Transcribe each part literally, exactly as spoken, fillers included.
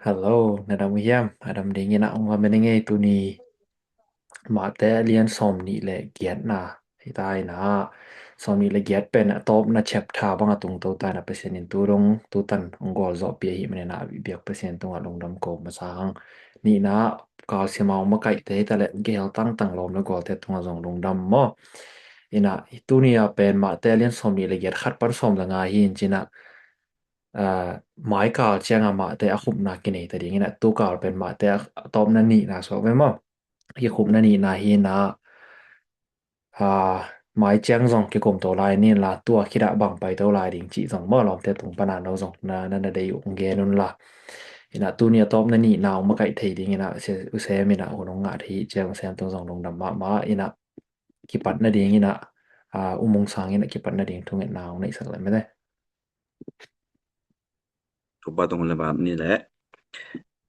Hello, na dam uh hiam? A dam dingin ah hong va meni ngei tuni. Mate a lian sawm nih le giatna hi ta in ah, sawm nih le giat pen a tawpna chapter bang a tungto ta in ah Pasian in tu dong tu tan hong gualzawhpih ahih manin ah biak Pasian tungah lungdam ko masa hang. Nihna kal siamah hong makaihte hi ta leh geel tangtang lawm le gualte tungah zong lungdam maw? In ah tuni ah pen Mate a lian sawm nih le giat khat pan sawm le nga hi in cin ah, maikal ciangah Mate a khupna kinei ta dingin ah tukal pen Mate a tawpna nihna suak ve maw? Kikhupna nihna hi in ah, mai ciang zong kikum to lai ni in la tua khit ah bang pai to lai ding cih zong maw lawmte tung pan ah no zong na na na dei uh hong gen un la. In ah tuni a tawpna nihna hong makaih thei dingin ah u Sem in ah hun hong ngah thei hi ciang u Sem tung zong lungdam mahmah in ah kipatna dingin ah U Mung Sang in ah kipatna ding thungetna hong neihsak lai mate. Topa tung hun le bam ni le.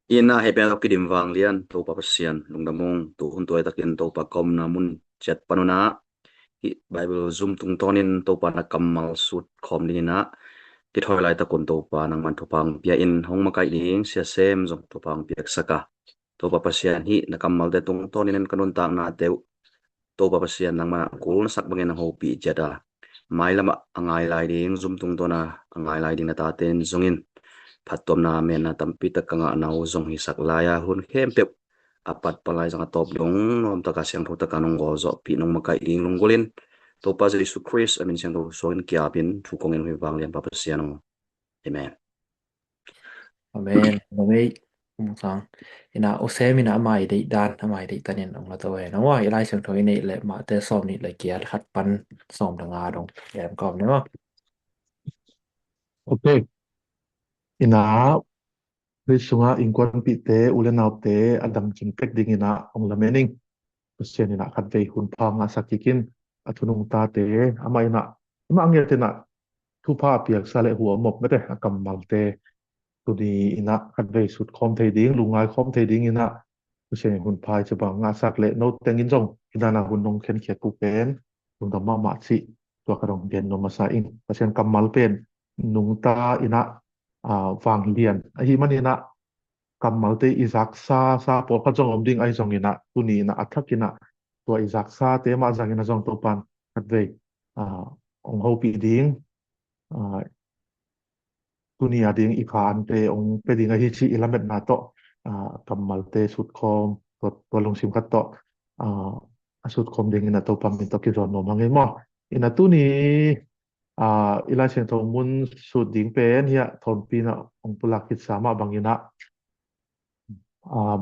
In ah hei pen a kidim vanglian Topa Pasian lungdam ung, tu hun tuai takin Topa ka omna mun ciat pan un ah hih Bible zum tungtawnin Topa na kammal sut khawm dingin ah kithawi laitak un Topa nangman thupha hong pia in hong makaih ding Sia Sem zong thupha hong piaksak a, Topa Pasian hih na kammalte tungtawnin ka nuntaknate uh Topa Pasian nangman ah kul na sak bangin hong hopih ciat a, mailam ah a ngai lai ding, zum tungtawn a a ngai lai ding na tate in zongin phattuamna menna tampi tak ka ngahna uh zong hisak lai a, hun khempeuh a pat pan lai zong a tawp dong nuam tak a siangtho tak a nong gualzawhpih nong makaih ding lunggulhin Topa Jesu Khrist a min siangtho suangin ki-apin thu kong ngen uh hi vanglianpa Pasian aw. Amen. Amen. Amen. U Mung Sang. In ah u Sem in ah a mai deih dan, a mai deih tanin hong la to e. Na maw, i Lai Siangtho i neih leh Mate sawm nih le giat khat pan sawm le nga dong. Em ka om ni maw? Ok. In ah hei sungah innkuanpihte, u le naute a dam kim pek dingin ah hong lamen ing. Pasian in ah khatvei hun pha ngahsak kik in, a thu nungtate amah in ah amah ngiat in ah thupha a piaksa le hua mop mate a kammalte tuni in ah khatvei sut khawm thei ding, lungngai khawm thei dingin ah Pasian in hun pha i ci bang ngahsak le no tengin zong hi dan a hun nong khenkhiat uh pen lungdam mahmah cih tua ka dong gen nuam masa ing. Pasian kammal pen nungta in ah vanglian ahih manin ah kammalte i zaksa sa pawlkhat zong om ding ahi zongin ah tuni in ah a thak in ah tua i zaksate mah zangin ah zong Topan khatvei hong hopih ding, tuni a ding i kha ante hong pia ding ahi cih i lametna tawh kammalte sut khawm, tua lungsim khat tawh a sut khawm dingin ah Topa min tawh kizawn nuam hang ei maw? In ah tuni i Lai Siangtho mun sut ding pen hiah thawnpi in ah hong pulak khitsa mah bangin ah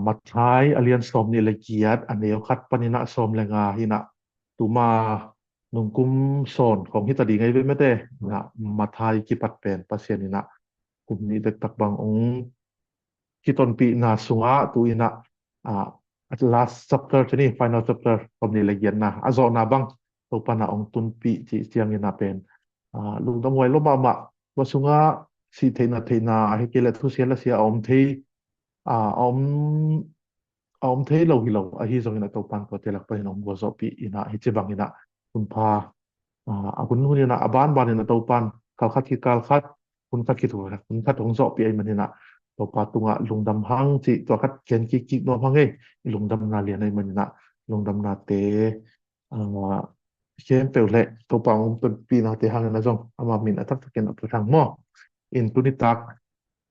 Matthai a lian sawm nih le giat a neu khat panin ah sawm le nga hi in ah tuma nungkum sawn khawng hi ta ding ahi ve mate. In ah Matthai kipat pen Pasian in ah kum nih dektak bang hong kitonpihna sungah tu in ah last chapter ci ni, final chapter sawm nih le giatna a zawhna bang Topan ah hong tunpih cih ciangin ah pen lungdam huai lua mahmah. Tua sungah sih theihna theihna ahi kei leh thusia lasia a om thei a om a om thei lo hi lo ahi zongin ah Topan tuate lak panin hong gualzawhpih in ah hi ci bangin ah hun pha a hun hun in ah a banban in ah Topan kal khat khit kal khat, hun khat khit hun khat hong zawhpih ahih manin ah Topa tungah lungdam hang cih tua khat gen kikkik nuam hang ei. I lungdamna lian ahih manin ah lungdamnate khempeuh le Topa hong tunpihnate hangin ah zong ama min a taktakin a phuthang maw? In tu nitak,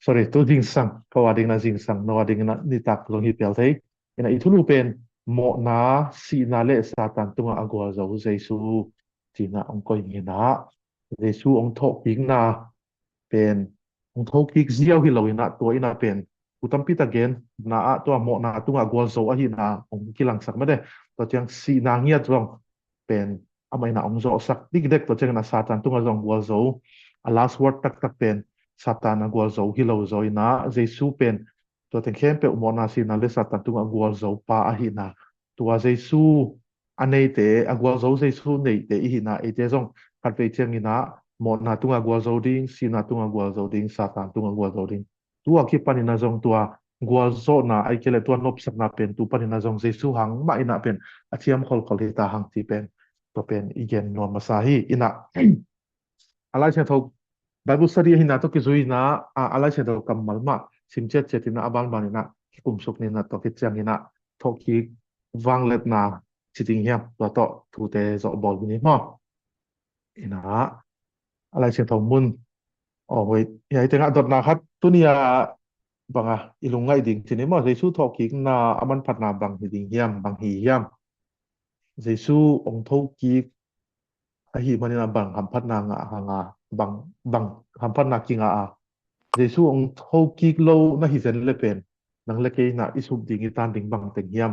sorry, tu zingsang, ka ua dingin ah zingsang, na ua dingin ah nitak zong hi pial thei. In ah i thulu pen mawhna, sihna le Satan tungah a gualzo Jesu ci in ah hong koih in ah Jesu hong thawhkikna pen hong thokik ziau hi lo in ah tua in ah pen thu tampi tak genna ah tua mawhna tungah gualzo ahihna hong kilangsak mate. Tua ciang sihna ngiat zong pen amah in ah hong zawhsak dikdek, tua ciangin ah Satan tungah zong gualzo, a last word taktak pen Satan a gualzo hi lo zaw in ah Jesu pen tua teng khempeuh mawhna, sihna le Satan tungah gualzo pa ahihna, tua Jesu a neite, a gualzo Jesu neite i hihna eite zong khatvei ciangin ah mawhna tungah gualzo ding, sihna tungah gualzo ding, Satan tungah gualzo ding. Tua kipanin ah zong tua gualzawhna ahi kei leh tua nopsakna pen tu panin ah zong Jesu hang mah in ah pen a thiam kholkhol hi ta hang ci pen tua pen i gen nuam masa hi. In ah a Lai Siangtho Bible study ahihna tawh kizui in ah a Lai Siangtho kammal mah sim ciatciat inah a banban inah kikumsuk ni inah tua khit ciang inah thawhkik vangliatna ci ding hiam, tua tawh thute zawh bawl hi ni maw? Inah a Lai Siangtho mun, aw, hoih, hiai tengah dotna khat tuni-a banga i lungngaih ding ci ni maw? Jesu thawhkikna a manphatna bang hi ding hiam, bang hi hiam? Jesu hong thokik ahih manin a bang hamphatna ngah hanga, bang, bang hamphatna kingah a, Jesu hong thokik lo na hi zen le pen nang le kei inah i sup ding, i tan ding bang teng hiam,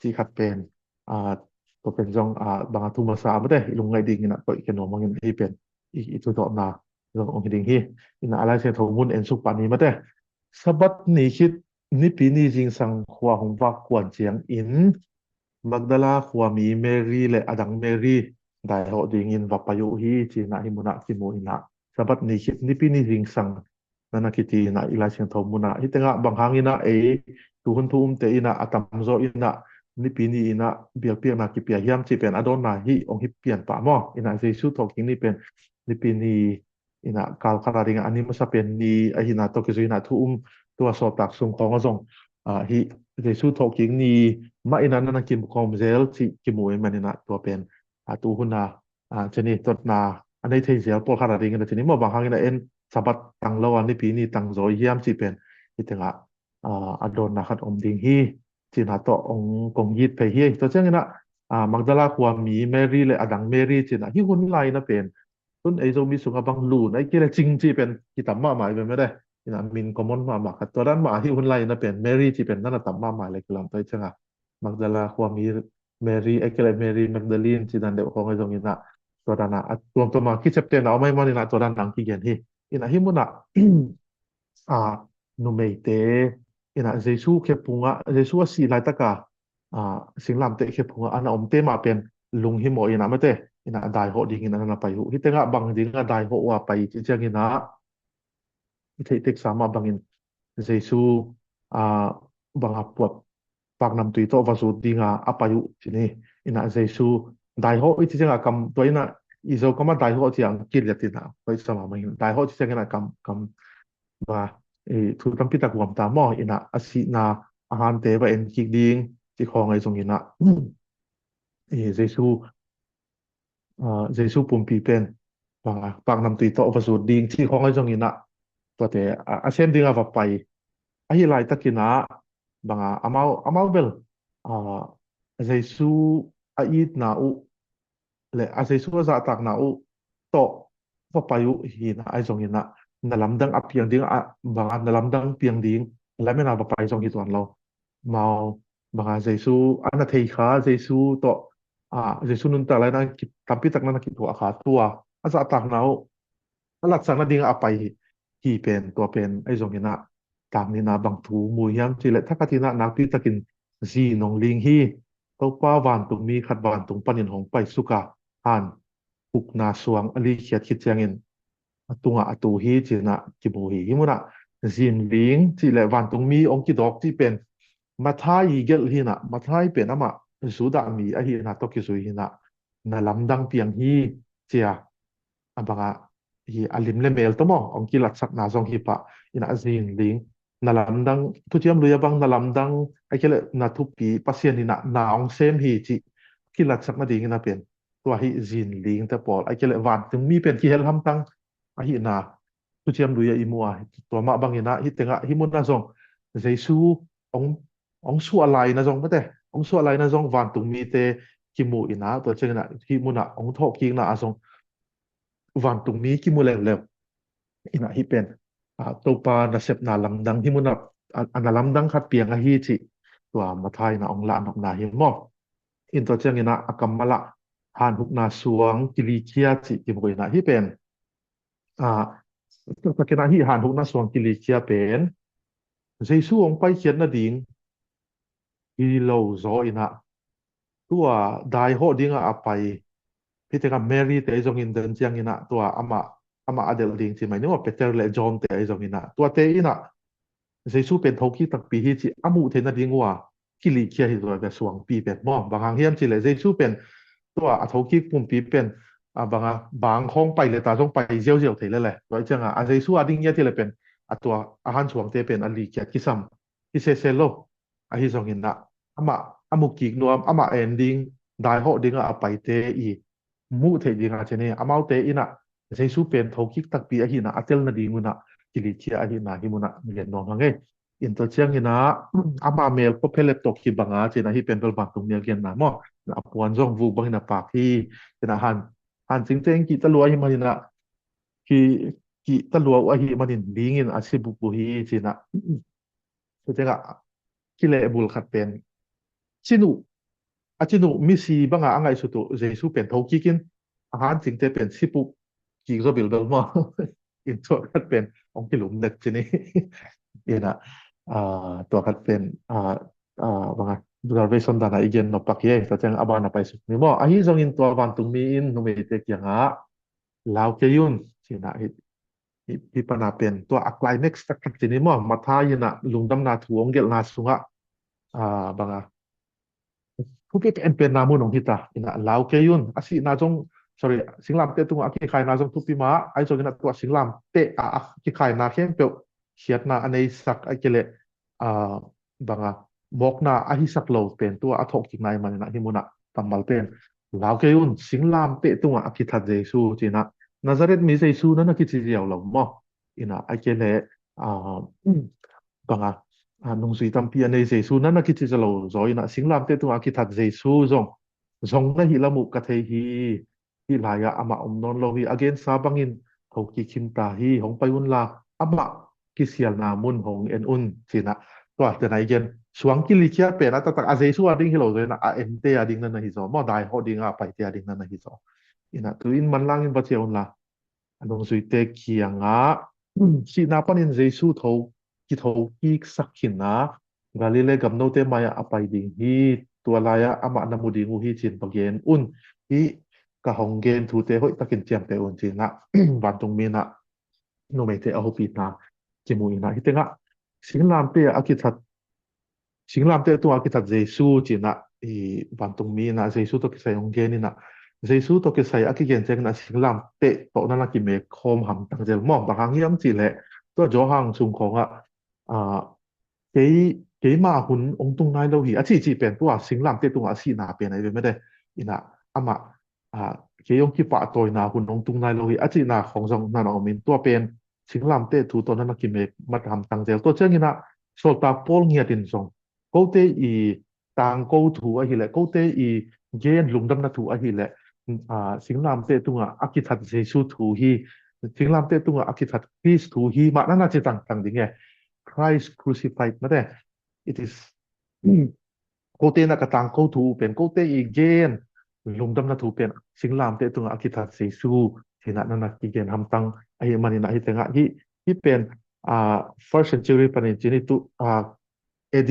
cih khat pen, a, tua pen zong, a, banga thu masa a mate, i lungngaih ding inah koih kei nuam hangin hih pen i, i thudawhna zong hong hi ding hi. Inah a Lai Siangtho mun ensuk pah ni mate. Sabbath ni khit Nipi ni zingsang khua hong vak kuan ciangin Magdala khuami Mary le a dang Mary daihawh dingin va pai uh hi, ci inah hih munah kimu inah Sabbath ni khit Nipi ni zingsang na na kiti inah i Lai Siangtho munah. Hih tengah bang hang inah ei tuhun thu umte inah a tamzaw inah Nipi ni inah biakpiakna kipia hiam cih pen a dawnna hih hong hi pian pah maw? Inah Jesu thawhkik ni pen Nipi ni inah kal khat a dingah a ni masa pen ni ahihna tawh kizui inah thu um, tua sawltak sung khawng ah zong, a, hih Jesu thawhkik ni mah inah na na kimu kawm zel cih kimu ahih man inah tua pen, a, tuhun a, a, ci ni, tuatna a nei thei zel pawlkhat a dingin a ci ni maw? Bang hang inah en Sabbath tang lo a Nipi ni tang zaw hiam cih pen hih tengah, a, a dawnna khat om ding hi, ci inah tawh hong kong it phei hi. Tua ciang inah, a, Magdala khuami Mary le a dang Mary ci inah hih hun lai inah pen tun ei Zomi sungah bang Lun, ahih kei leh Cing cih pen kitam mahmah hi ve mate. Inah min common mahmah khat, tua dan mah a hih hun lai inah pen Mary cih pen na na tam mahmah le kilam, tua ciang a Magdala khuami Mary, ahih kei leh Mary Magdalene cih dan deuh khawng ahi zong inah tua dan a, a tuamtuam a kiciaptehna om ahih man inah tua dan a hong kigen hi. Inah hih munah, a, numeite inah Jesu khephungah, Jesu a sih laitaka, a, singlamteh khephungah a na omte mah pen lunghimawh inah mate, inah daihawh dingin a na na pai uh. Hih tengah bang dinga daihawh uh a pai cih ciang inah i theih teksa mah bangin Jesu, a, banga puat paknamtui tawh va zut dinga a pai uh ci ni. Inah Jesu daihawh i cih ciang a kam, tua inah i Zo kamah daihawh cih a hong kiliat inah, tua i sama mah inah daihawh cih ciang inah kam, kam ba, i, thu tampi tak huam ta maw? Inah a sihna a hante va en kik ding cih khawng ahi zong inah, i, Jesu, a, Jesu pumpi pen banga paknamtui tawh va zut ding cih khawng ahi zong inah tuate a, a sem dinga va pai. Ahih laitak inah banga amau, amau bel, a, Jesu a itna uh le a Jesu a zahtakna uh tawh va pai uh hi inah, ahi zong inah na lamdang a piang ding, a, banga na lamdang piang ding lamen a va pai zong hi tuan lo. Amau banga Jesu a na thei kha, Jesu tawh, a, Jesu nuntak lai inah ki, tampi tak na na kithuah kha, tua a zahtakna uh a latsak nading a pai hi, hi pen, tua pen ahi zong inah tang ni inah bang thu mu hiam cih leh, thakhat inah nakpi takin zin hong ling hi. Topa vantungmi khat vantung panin hong paisuk a, han hukna suang a likhiat khit ciangin a tungah a tu hi ci inah kimu hi. Hih munah zin ling cih leh vantungmi hong kidawk cih pen Matthai i gelh hi inah, Matthai pen amah Judah mi ahihna tawh kizui hi inah, na lamdang piang hi ci a, a banga hi a lim le mel tawh maw hong kilatsakna zong hi pah inah zin ling, na lamdang, Thuciam Lui a bang na lamdang, ahih kei leh na thupi, Pasian inah na hong sem hi cih kilatsak nading inah pen tua hih zin ling te pawl, ahih kei leh vantungmi pen kihel hamtang ahihna Thuciam Lui ah i mu a, tua mah bang inah hih tengah hih munah zong Jesu hong, hong suah lai inah zong mate, hong suah lai inah zong vantungmite kimu inah, tua ciang inah hih munah hong thawhkikna ah zong vantungmi kimu leuleu inah hih pen, a, Topa nasepna lamdang hih munah a, a na lamdang khat piang ahi cih tua Matthai inah hong lahnopna hi maw? In tua ciang inah a kammal ah han hukna suang kilikhia cih kimu inah hih pen, a, tua ciang inah hih han hukna suang kilikhia pen Jesu hong paikhiat nading hi lo zaw inah tua daihawh dinga a pai, hih tengah Mary te zong in den ciang inah tua amah, amah a delh ding ci mai ni maw, Peter le John te zong inah, tuate inah Jesu pen thokik takpi hi cih a muh theih nading uh a kilikhia hi zaw ve, suangpi pen maw? Bang hang hiam cih leh Jesu pen tua a thokik pumpi pen, a, banga bang khawng pai leh ta zong pai ziauziau thei lel e. Tua ciang a, a Jesu a ding ngiat hi leh pen a tua a hansuangte pen a likiat kisam hi sese lo. Ahi zongin ah amah a mukik nuam, amah en ding, daihawh dingah a paite i muh theih dingah cin hi. Amaute in ah Jesu pen thokik takpi ahihna a tel nadingun ah kilikhia ahihna hih munah gen nuam hang ei. In tua ciangin ah ama mel pua phelet tawh kibang a cin ah hih pen bel vantung mi a genna maw. A puan zong vuk bangin a pak hi. Cin ah han, hancingte in kihta lua ahih manin ah ki, kihta lua uh ahih manin dingin a si bup uh hi cin ah. Tua ciangah kilehbul khat pen cin uh, a cin uh misi bangah a ngaihsut uh Jesu pen thokik in a hancingte pen si pup kik zaw bilbel maw. In tua khat pen hong kilum nek cin hi. In ah, ah, tua khat pen, ah, ah, bangah observation dan ah i gen nop pak hi. Tua ciang a ban a paisuk ni maw. Ahi zongin tua vantung mi in numeite kiangah lau kei un cin ah hih, hih, hih pan a pen tua a climax tak tak cin hi maw. Matthai in ah lungdamna thu hong gelhna sungah, ah, bangah thupi penpenna mun hong hi ta. In ah lau kei un, a sihna zong, sorry, singlamteh tungah a kikhaina zong thupi mah, ahi zongin ah tua singlamteh a, a kikhaina khempeuh khiatna a neisak, ahih kei leh, ah, bangah mawkna a hisak lo pen tua a thawhkikna ahih manin ah hih munah kammal pen lau kei un, singlamteh tungah a kithat Jesu cin ah, Nazareth mi Jesu na na kici ziau lo maw. In ah ahih kei leh, ah, bangah, ah, nungzui tampi a nei Jesu na na kici zaw lo zaw in ah singlamteh tungah a kithat Jesu zong zong na hih lam uh ka thei hi. Hih lai-ah amah om nawn lo hi. A gensa bangin thokik khin ta hi. Hong pai unla amah kisialna mun hong en un cin ah. Tua tena i gen suang kilikhia pen a taktak a Jesu a ding hi lo zaw in ah a ente a ding na na hi zaw maw. Daihawh ding a paite a ding na na hi zaw. In ah tu-in manlangin va ciah unla a nungzuite kiangah sihna panin Jesu tho, kithokik sak khin a Galilee gam note mai-ah a pai ding hi. Tua lai-ah amah na mu ding uh hi cin va gen un. Hih ka hong gen thute hoih takin ciamteh un cin ah vantung mi in ah numeite a hopihna kimu in ah hih tengah singlamteh a kithat, singlamteh tungah a kithat Jesu cin ah i vantung mi in ah Jesu tawh kisai hong gen in ah Jesu tawh kisai a kigen ciangin ah singlamteh tawh na na kimek khawm hamtang zel maw. Bang hang hiam cih leh tua Johan sung khawngah, ah, kei, keima hun hong tung nai lo hi a cihcih pen tua singlamteh tungah a sihna pen ahi ve mede. In ah amah, ah, kei hong kipahtawina hun hong tung nai lo hi a cihna khawng zong na na om in tua pen singlamteh thu tawh na na kimek mat hamtang zel. Tua ciangin ah sawltak Paul ngiat in zong kote i tangko thu ahih leh, kote i gen lungdamna thu ahih leh, ah, singlamteh tungah a kithat Jesu thu hi, singlamteh tungah a kithat Khrist thu hi mah na na ci tangtang ding e. Christ crucified mate. It is, kote in ah ka tangko thu pen, kote i gen lungdamna thu pen singlamteh tungah a kithat Jesu hi na na na kigen hamtang ahih manin ah hih tengah hih, hih pen, ah, first century panin cin hi tu, ah, A D,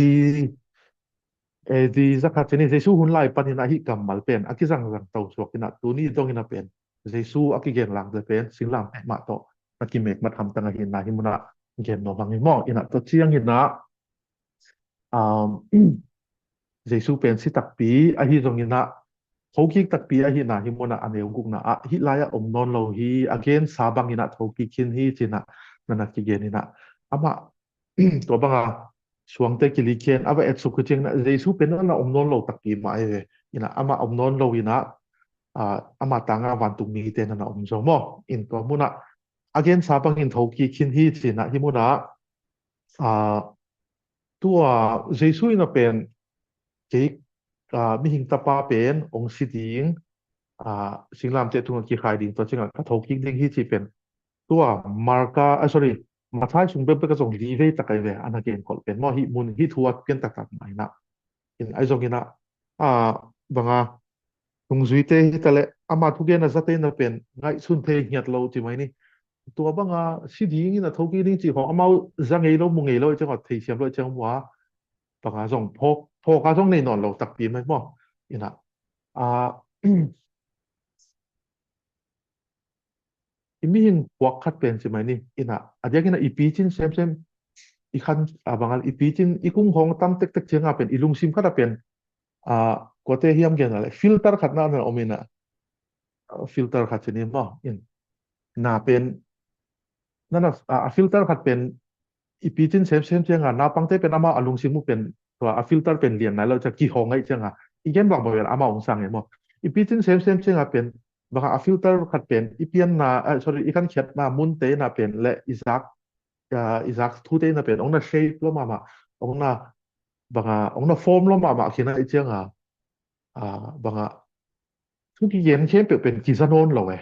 A D zakhat cin hi Jesu hun lai panin ah hih kammal pen a kizangzang to suak in ah tuni dongin ah pen Jesu a kigen langte pen singlamteh mah tawh na kimek mat hamtang ahihna hih munah gen nuam hang hi maw. In ah tua ciangin ah, um, Jesu pen si takpi ahi zongin ah thokik takpi ahihna hih munah a neu gukna ah hih lai-ah om nawn lo hi, a gensa bangin ah thokik khin hi cin ah na na kigen in ah amah tua banga suangte kilikhia in a va etsuk hi ciangin ah Jesu pen na na om nawn lo takpi mah ahi ve. In ah amah om nawn lo in ah, ah, amah tanga vantung mite na na om zaw maw. In tua munah a gensa bangin thokik khin hi cin ah hih munah, ah, tua Jesu in ah pen kei, ah, mihing tapa pen hong si ding, ah, singlamteh tungah kikhai ding tua ciangah ka thokik ding hi ci pen tua Marka, ah, sorry, Matthai sung bekbek ah zong li vei tak ahi ve a na genkholh pen maw. Hih mun hih thu a pian taktak mah in ah. In ahi zongin ah, ah, banga nungzuite hi ta leh ama thugen a zate in ah pen ngaihsun thei ngiat lo ci mai ni. Tua banga si dingin a thokik ding cih khawng amau za ngei lo, mu ngei lo i ciang a, theisiam lo i ciang mua, banga zong phawk, phawk a zong nei nawn lo takpi mai maw. In ah, ah, i mihing puak khat pen ci mai ni. In ah, a diakin ah i picin semsem, i khan, a banga i picin i kung hong tam tektek cianga pen i lungsim khat a pen, ah, kuate hiam gen a leh filter khat na na om in ah, ah, filter khat ci ni maw. In na pen, na na, ah, a filter khat pen i picin semsem cianga naupangte pen amau a lungsim uh pen tua a filter pen lian nai lo ciang kihong ahi cianga i gen bang bang pen amau hong sang e maw. I picin semsem cianga pen banga a filter khat pen i pianna, ah, sorry, i kankhiatna munte na pen le i zak, ah, i zak thute na pen hong na shape lo mahmah, hong na banga hong na form lo mahmah khin ahi cianga, ah, banga thu kigen khempeuh pen kiza nawn lo e.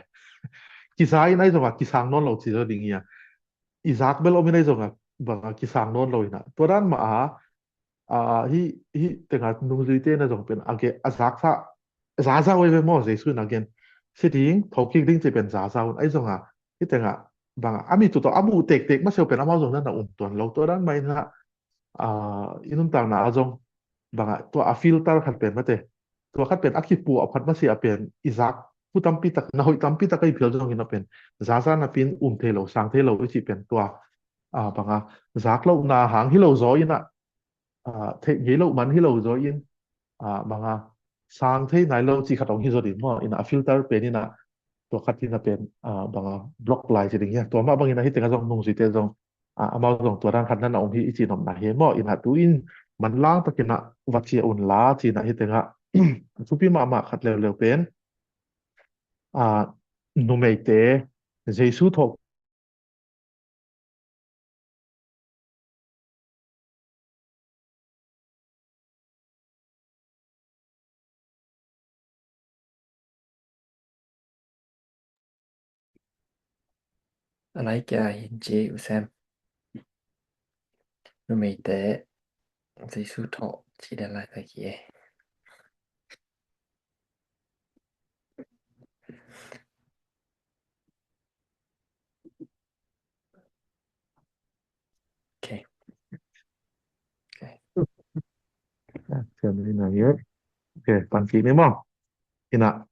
Kiza in ahi zonga kisang nawn lo ci zo ding hi a. I zak bel om in ahi zonga banga kisang nawn lo hi na. Tua dan mah a, a, hi, hi tenga nungzuite na zong pen a ge, a zaksa, zaza oi ve maw Jesu in a gen. Si ding, thokik ding ci pen zaza un ahi zonga. Hi tenga banga a mi tu tawh a muh tektek masiau pen amau zong na na um tuan lo. Tua dan mah in ha, ah, i nuntakna ah zong bangah tua a filter khat pen mate, tua khat pen a kipuah phat masiah pen i zak thu tampi tak, na hoih tampi tak a i phial zongin a pen zaza napi in um thei lo, sang thei lo i cih pen tua, ah, banga zak lohna hang hi lo zaw in a, ah, theih ngei loh man hi lo zaw in, ah, banga sang thei nai lo cih khat hong hi zaw ding maw. In a filter pen in a tua khat in a pen, ah, banga block lai ci ding hi a. Tua mah bangin a hi tengah zong nungzuite zong, ah, amau zong tua dan khat na na om hi i cih nopna hi maw. In a tu in manlang takin a va ciah un la ci in a hi tengah a thupi mahmah khat leuleu pen, ah, numeite Jesu thawh A lai kia hin ci uh sem. Numeite Jesu thawh ci dan lai ta ki e. Okay. Okay. Okay, pan kik ni maw. Ina.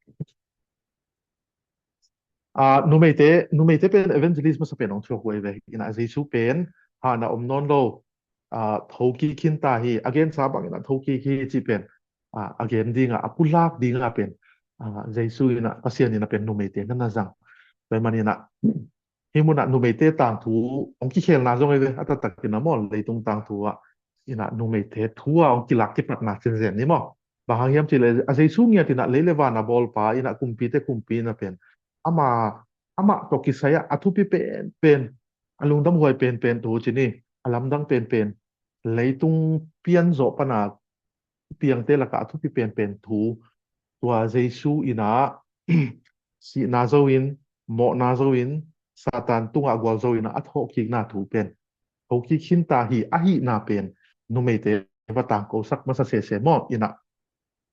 Ah, numeite, numeite pen evangelist masa pen hong thuak uh ei ve. Ina Jesu pen hahna om nawn lo. Ah, thokik khin ta hi. A gensa bang ina thokik hi ci pen, ah, a gen dinga, a pulak dinga pen, ah, Jesu ina, Pasian ina pen numeite na na zang. Tua man ina, hi muna numeite tangthu hong kikhelna zong ei ve, a taktak ina maw, leitung tangthu ah ina numeite thu a hong kilak kipatna cinzen ni maw. Bang hang hiam cih leh a Jesu ngiat ina lei le van a bawlpa ina kumpite kumpi ina pen ama, amah tawh kisai ah a thupi penpen, a lungdam huai penpen thu ci ni, a lamdang penpen, leitung pian zawh pana piangte lakah a thupi penpen thu, tua Jesu ina sihna zo in, mawhna zo in, Satan tungah gualzo ina a thawhkikna thu pen thokik khin ta hi ahihna pen numeite va tangkosak masa sese maw. Ina,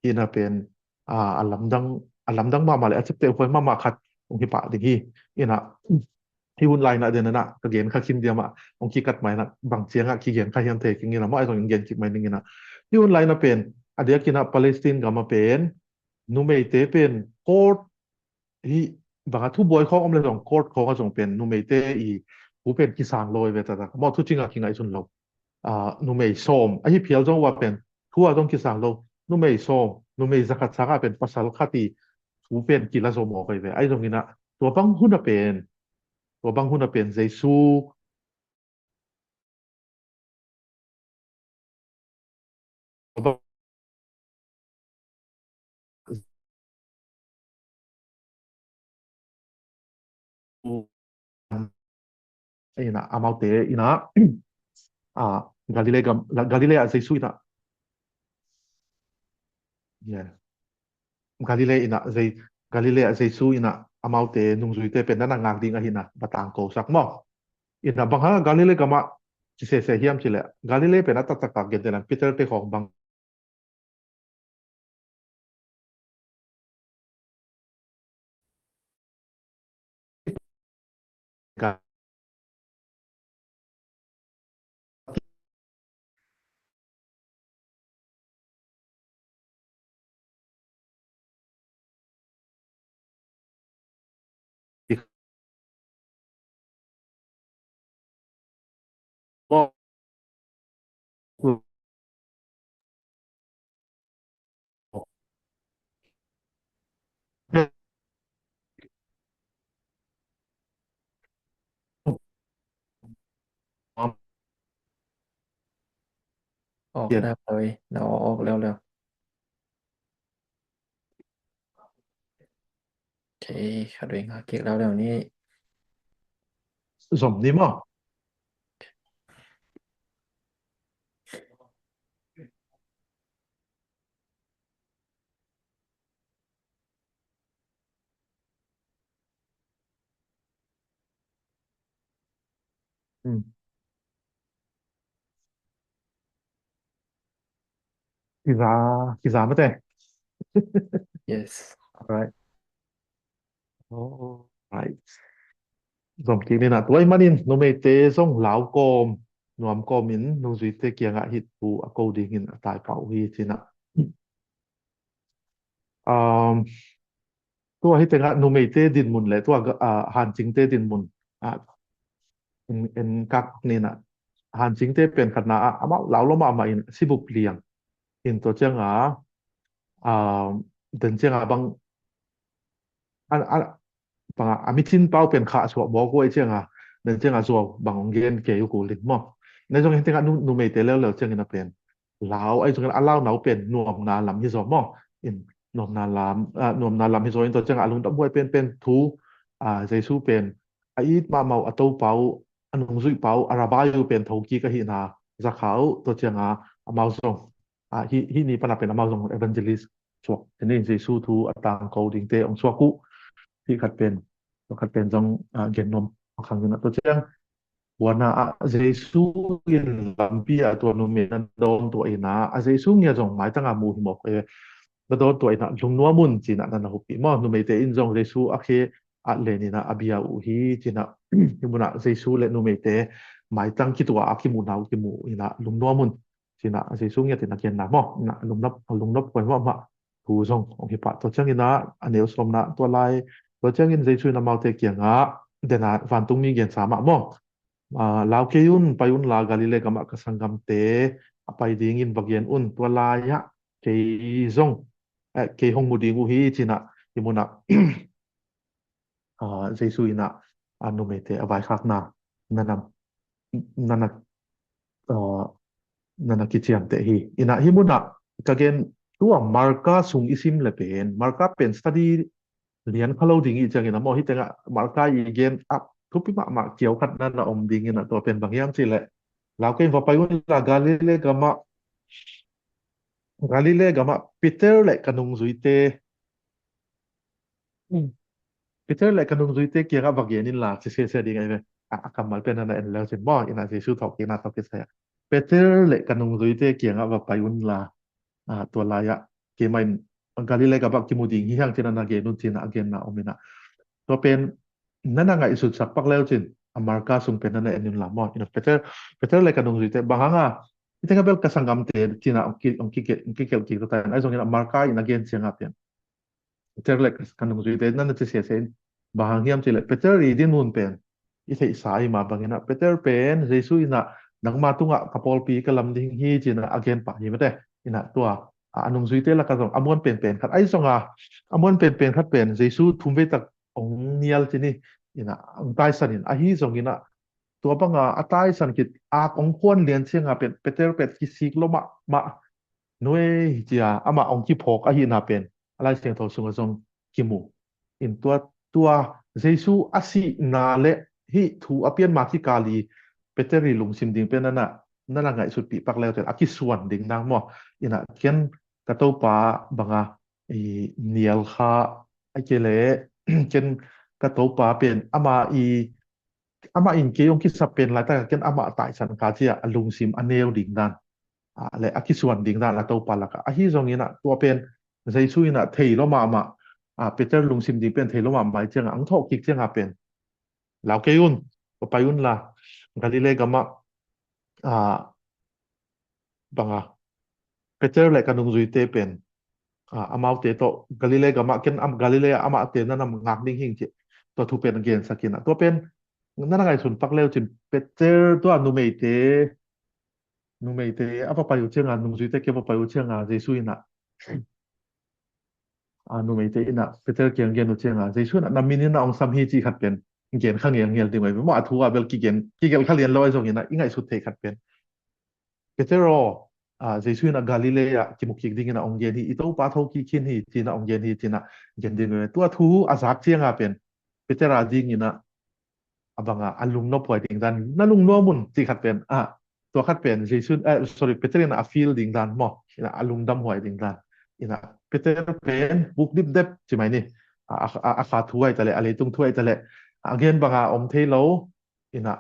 ina pen, ah, a lamdang, a lamdang mahmah le a ciapteh huai mahmah khat hong hi pah ding hi. Ina, hi hun lai ina den ina ka gen kha khin diam ah hong kikat mai ina bang ciangah kigen kha hiam thei keng ina maw, ai zong gen kik mai ning ina. Hi hun lai ina pen a diak ina Palestine gam ah pen numeite pen court hi banga thubuai khawng om le zong court khawng a zong pen numeite i thu pen kisang lo ei ve taktak. Maw thu cinga kingaihsun lo. Ah, numei sawm ahi phial zong uh a pen thu a zong kisang lo. Numei sawm, numei zakhat sangah pen pasal khat i thu pen kila zo mawk ei ve. Ai zong ina tua bang hun a pen, tua bang hun a pen Jesu ina amaute ina, ah, Galilee gam, Galilee ah Jesu ina, yeah. Galilee ina Jei-, Galilee ah Jesu ina amaute nungzuite pen na na ngak ding ahihna va tangkosak maw. Ina bang hang Galilee gamah kisese hiam cih leh Galilee pen a taktak a gentehna Peter te khawng bang Awk leuleu i, na awk awk leuleu. Okay, khat vei ngak kik leuleu ni. Zom ni maw? Hmm. Kiza, kiza mate. Yes. Alright. Alright. Zom kik ni na, tua ahih manin numeite zong lau kawm, nuam kawmin nungzuite kiangah hih thu a ko dingin a taipah uh hi, ci na. Um, tua hi tengah numeite dinmun le tua ga-, ah, hancingte dinmun, ah, en, en kak ni na, hancingte pen khatna ah amau lau lo mahmah in sibup liang in, tua ciangah, ah, den ciangah bang, a, a, bang a, a micin pau pen khah suah mawk uh ahih ciangah, den ciangah zuau bang hong gen kei uh kul in maw. Nai zong hi tengah nu, numeite leuleu ciangin a pen lau, ahi zongin a launa uh pen nuamna lam hi zaw maw. In nuamna lam, ah, nuamna lam hi zaw in, tua ciangah a lungdam huai penpen thu, ah, Jesu pen a it mahmah uh, a Topa uh, a nungzuihpa uh, a Rabbi uh pen thokik ahihna za kha uh, tua ciangah amau zong, ah, hih, hih ni panah pen amau zong evangelist suak, tuni Jesu thu a tangko dingte hong suak uh. Hih khat pen, tua khat pen zong, ah, gen nuam a khang in a, tua ciang kuana ah Jesu in lampi ah tua numei na dawn tua in a, a Jesu ngia zong maitang a mu hi mawk e, na dawn tua in a lungnuam un ci na na na hupi maw. Numeite in zong Jesu a khe a len in a a bia uh hi ci na, hih mun ah Jesu le numeite maitang kituah a kimuhna uh kimu in a lungnuam un ci na Jesu ngiat in a genna maw, na lungnop, lungnop huai mahmah thu zong hong hi pah. Tua ciangin a, a neu sawmna tua lai, tua ciangin Jesu in amaute kiangah, den a vantungmi gensa mah maw, ah, lau kei un, pai unla Galilee gamah ka sanggamte a pai dingin va gen un, tua lai-ah kei zong, eh, kei hong mu ding uh hi, ci na, hih mun ah, ah, Jesu in a, ah, numeite a vaikhakna na na, na na, ah, na na kiciamteh hi. In a hih mun ah ka gen, tua Marka sung i sim le pen, Marka pen study lian kha lo ding i ciangin a maw, hih tengah Marka i gen a thupi mahmah kiau khat na na om dingin a, tua pen bang hiam cih leh, lau kei in va pai unla Galilee gamah, Galilee gamah Peter le ka nungzuite, Peter le ka nungzuite kiangah va gen inla, ci sese ding ahi ve. A, a kammal pen na na en leu cin maw, in a Jesu thawhkikna tawh kisai ah, Peter le ka nungzuite kiangah va pai unla, ah, tua lai-ah keimah in Galilee gamah kimu ding hi hang ci na na gen un ci na a genna om in a, tua pen na na ngaihsutsak pak leu cin, a Marka sung pen na na en unla maw, in a Peter, Peter le ka nungzuite bang hang a, i tengah bel ka sanggamte ci na hong ki, hong ki, hong kigelh kik tua ta in, ahi zongin a Marka in a gen ciangah pen Peter le ka nungzuite na na ci sese in, bang hang hiam cih leh Peter i dinmun pen i theihsa i mah bangin a, Peter pen Jesu in a, nangma tungah ka pawlpi ka lam ding hi ci na a gen pah hi mate. In a tua, a, a nungzuite lakah zong a muan penpen khat, ahi zong a, a muan penpen khat pen Jesu thumvei tak hong nial ci ni, in a hong taisan in, ahi zongin a tua banga a taisan khit, ak hong khuan lian ciangah pen Peter pen kisik lo mahmah, nuai hi cia amah hong kiphawk ahihna pen a Lai Siangtho sungah zong kimu. In tua, tua Jesu a sihna le hih thu a pian ma kikal i Peter i lungsim ding pen na na, na na ngaihsutpih pak leu ten a kisuan ding nang maw. In a ken ka Topa banga i nial kha, a kei leh ken ka Topa pen ama i, amah in kei hong kisap pen laitak a ken amah taisan kha cia a lungsim a neu ding dan, a, le a kisuan ding dan a Topa lakah. Ahi zongin a tua pen Jesu in a thei lo mahmah, a, Peter lungsim ding pen thei lo mahmah i ciangah hong thawhkik ciangah pen, lau kei un, va pai unla Galilee gamah, a, banga Peter le ka nungzuite pen, a, amaute tawh Galilee gamah ken am, Galilee ah amaute na na ngak ding hing cih tua thu pen gensak in a, tua pen na na ngaihsun pak leu cin Peter tua numeite, numeite a va pai uh ciangah, nungzuite kiang va pai uh ciangah Jesu in a, a, numeite in a Peter kiang gen uh ciangah Jesu in a na min in a hong sam hi cih khat pen gen kha ngelngel ding uh ahi ve maw. A thu ah bel kigen, kigelh kha lian lo ahi zongin a i ngaihsut theih khat pen, Peter aw, ah, Jesu in ah Galilee ah kimu kik dingin ah hong gen hi, i Topa tho kik khin hi, ci-in ah hong gen hi, ci-in ah gen ding ve. Tua thu a zak ciang a pen Peter a dingin ah a bang a, a lungnop huai ding dan, na lungnuam un, ci khat pen, ah, tua khat pen Jesu, eh, sorry, Peter in ah a feel ding dan maw, in ah a lungdam huai ding dan. In ah Peter pen puk dipdep ci mai ni, a, a, a, a kha thu ahi ta leh, a leitung thu ahi ta leh, a gen bang a om thei lo. In ah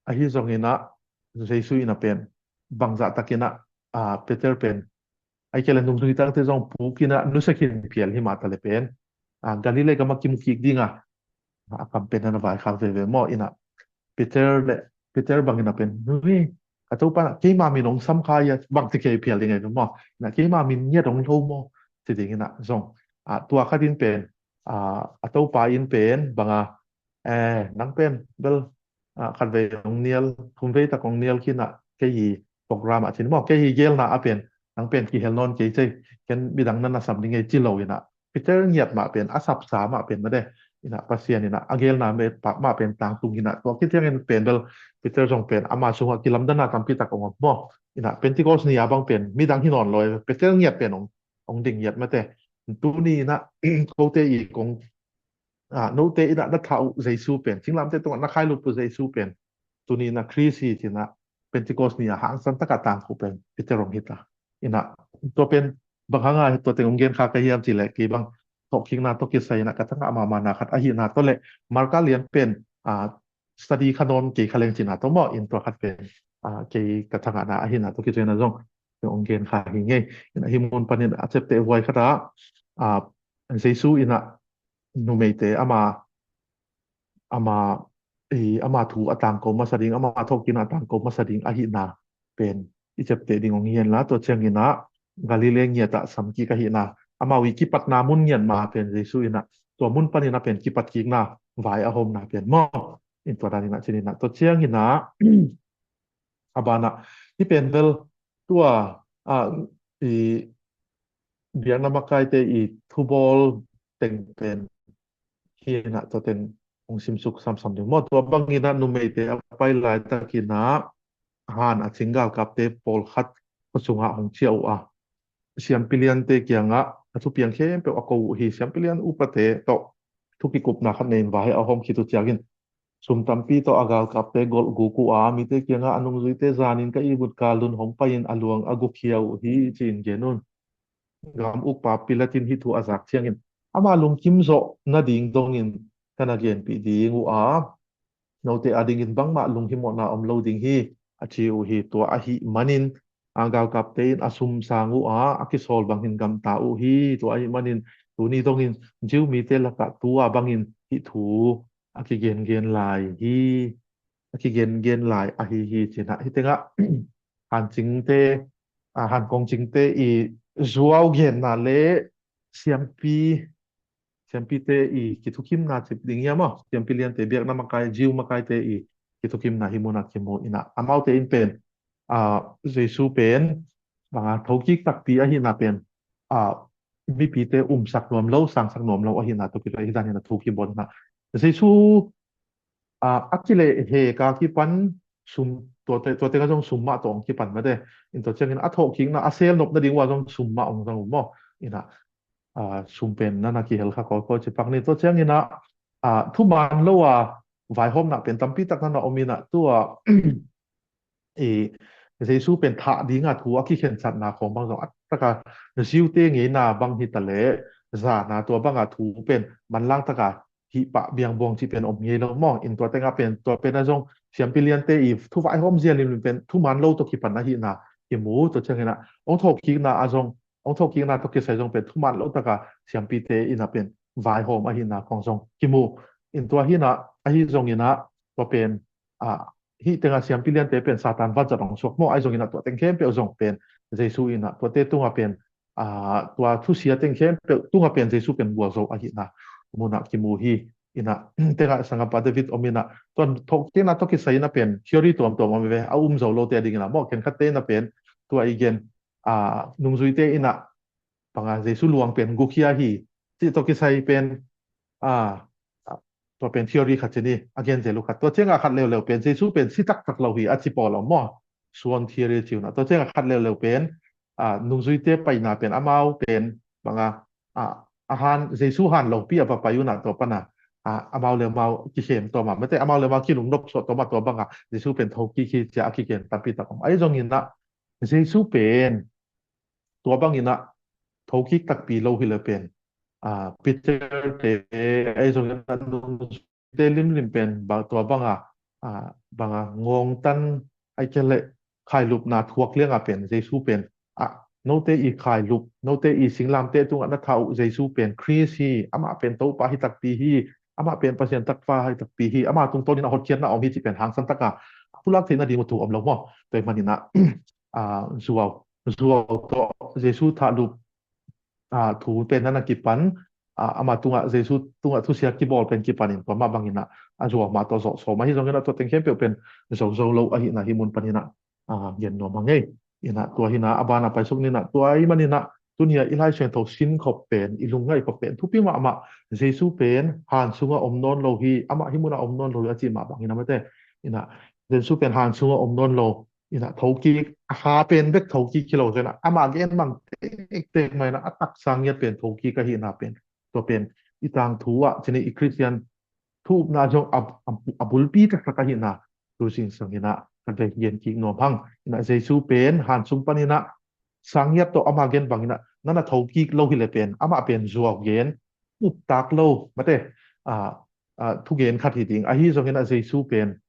ahi zongin ah Jesu in ah pen bangzah takin ah, ah, Peter pen, ahih kei leh nungzui tangte zong puk in ah nusia khin phial hi mah ta leh pen, ah, Galilee gam ah kimu kik ding a, a kam pen na na vaikhak veve maw. In ah Peter le, Peter bangin ah pen, "Nui, a Topa, keima min hong sam kha ia," bang ci kei phial ding ahi ve maw. In ah, "Keima min ngiat hong lo maw?" ci dingin ah zong, ah, tua khat in pen, ah, a Topa in pen bang a, "Eh, nang pen bel, ah, khatvei hong nial, thumvei tak hong nial khin ah, kei hi program ah," ci ni maw, "kei hi gelna ah pen nang pen kihel nawn kei cei, ken midang na na sam ding ei," ci lo in ah Peter ngiat mah pen, a sapsa mah pen mah de, in ah Pasian in ah a gelna mah pen tangtung hi in ah, tua khit ciangin pen bel Peter zong pen ama sungah kilamdanna tampi tak hong om maw. In ah Pentecost ni a bang pen midang hi nawn lo, Peter ngiat pen hong, hong ding ngiat mah te. Tuni in ah kote i kong, ah, note in ah na thah uh Jesu pen, singlamteh tungah na khailut uh Jesu pen, tuni in ah Khrist hi, ci-in ah Pentecost ni a hangsan takin tangko pen Peter hong hi ta. In ah tua pen bang hang a tua teng hong gen kha ka hiam cih leh, kei bang thawhkikna tawh kisai in ah ka thangah mahmahna khat ahihna tawh le, Marka lian pen, ah, study kha nawn kei kha leng cihna tawh maw, in tua khat pen, ah, kei ka thangahna ahihna tawh kisai in ah zong hong gen kha hi ing ei. In ah hih mun panin a ciapteh huai khat ah, ah, Jesu in ah numeite ama, ama, i, ama thu a tangko masa ding, ama thawhkikna a tangko masa ding ahihna pen i ciapteh ding hong hi hen la, tua ciangin ah Galilee ngiat ah sam kik ahihna, amau i kipatna mun ngiat mah pen Jesu in ah tua mun panin ah pen kipatkikna vai a hawmna pen maw, in tua danin ah ci ni in ah, tua ciangin ah a banah hih pen bel tua, ah, i biakna makaite i thubawl teng pen hi in ah tua teng hong simsuk samsam ding maw. Tua bangin ah numeite a pai laitakin ah han a cing galkapte pawlkhat khua sungah hong ciah uh a, siampi liante kiangah a thupiang khempeuh a ko uh hi. Siampi lian upate tawh thu kikupna khat nei in vai a hawm khit uh ciangin, sum tampi tawh a galkapte golh guk uh a, mite kiangah a nungzuite zanin ka ihmut kalun hong pai-in a luang a gukhia uh hi, ci-in gen un. Gam ukpa Pilat in hih thu a zak ciangin, ama lungkim zawh nading dongin ka na genpih ding uh a, note adingin bangmah lunghimawhna om lo ding hi, a ci uh hi. Tua ahih manin a galkapte in a sum sang uh a, a kisawl bangin gamta uh hi. Tua ahih manin tuni dongin Jew mite lakah tu-a bangin hih thu a kigengen lai hi, a kigengen lai ahi hi, ci-in ah hih tengah hancingte, ah, hankongcingte i zuau genna le siampi, siampite i kithukimna cip ding hiam aw, siampi liante, biakna makai, Jew makaite i kithukimna hih munah kimu in ah, amaute in pen, ah, Jesu pen bang a thokik takpi ahihna pen, ah, mipite umsak nuam lo, sangsak nuam lo ahihna tawh kisai hih danin ah thu kibawl in ah, Jesu, ah, a kilehhek a kipan sum, tuate, tua tengah zong sum mah tawh hong kipan mah de. In tua ciangin a thawhkikna a sel nop nading uh a zong sum mah hong zang uh maw. In ah, ah, sum pen na na kihel kha kawikawi ci pak ni. Tua ciangin ah, ah, thuman lo a vaihawmna pen tampi tak na na om in ah, tua i Jesu pen thah ding a thu a kikhensatna khawng bang zong a taka Jew-te ngeina bang hi ta leh, zan a tua bang a thu pen manlang taka hih pah biangbuang cih pen om ngei lo maw. In tua tengah pen, tua pen ah zong siampi liante i thu vaihawm zia limlim pen thuman lo tawh kipan ahihna kimu. Tua ciangin ah hong thawhkikna ah zong, hong thawhkikna tawh kisai zong pen thuman lo taka siampite in ah pen vaihawm ahihna khawng zong kimu. In tua hi in ah, ahi zongin ah tua pen, ah, hih tengah siampi liante pen Satan vanzat hong suak maw. Ahi zongin ah tua teng khempeuh zong pen Jesu in ah tuate tungah pen, ah, tua thusia teng khempeuh tungah pen Jesu pen gualzo ahihna munah kimu hi. In ah tengah sanggampa David om in ah, tua thawhkikna tawh kisai in ah pen theory tuamtuam om ve, a um zo lote adingin ah maw. Khenkhatte in ah pen tua i gen, ah, nungzuite in ah bang a, Jesu luang pen gukhia hi cih tawh kisai pen, ah, tua pen theory khat ci ni, a gen zel uh khat. Tua ciangah khat leuleu pen Jesu pen si taktak lo hi a ci pawl om maw. suan theory ci uh inah. Tua ciangah khat leuleu pen, ah, nungzuite paina pen amau pen banga, ah, a han, Jesu han lopi a va pai uh inah tua pana, ah, amau le amau kikhem tawm a, mate amau le amau kilungnop suah tawm a, tua banga Jesu pen thokik hi cia a kigen tampi tak om. Ahi zong inah Jesu pen tua bang inah thokik takpi lo hi le pen, ah, Peter te, ahi zong inah nungzuite limlim pen ba, tua banga, ah, banga ngawngtan, ai kei le khailupna thuak lianga pen Jesu pen, ah, note i khailup, note i singlamte tungah na thah uh Jesu pen Khrist hi, amah pen Topa hi takpi hi, amah pen Pasian Tapa hi takpi hi, amah tungtawnin a hotkhiatna a om hi cih pen hangsan taka a pulak theihna ding uh thu om lo maw? Tua ahih maninah, ah, zuau, zuau tawh Jesu thahlup, ah, thu pen na na kipan, ah, amah tungah, Jesu tungah thusia kibawl pen kipanin tua mah banginah a zuau mah tawh zawh sawm ahi zongin a tua teng khempeuh pen zozo lo ahihna hih mun paninah, ah, gen nuam hang ei. Inah tua hinah a bana paisuk ninah tua ahih maninah tunia i Lai Siangtho sin khop pen, i lungngaih khop pen thupi mahmah. Jesu pen han sungah om nawn lo hi, amah hih munah om nawn lo hi a cih mah banginah mate. Inah Jesu pen han sungah om nawn lo. Inah thokik, a ha pen bek thokik hi lo zong inah amah gen bang tektek mah inah a taksa ngiat pen thokik ahihna pen, tua pen i tangthu ah cini i Khristian thu upna zong a, a, a bulpi taktak ahihna tu singsang inah ka gen kik nuam hang. Inah Jesu pen han sung paninah sang ngiat tawh amah gen banginah na na thokik lo hi le pen amah pen zuau gen, uptak lo, mate, ah, ah, thugen khat hi ding. Ahi zongin a Jesu pen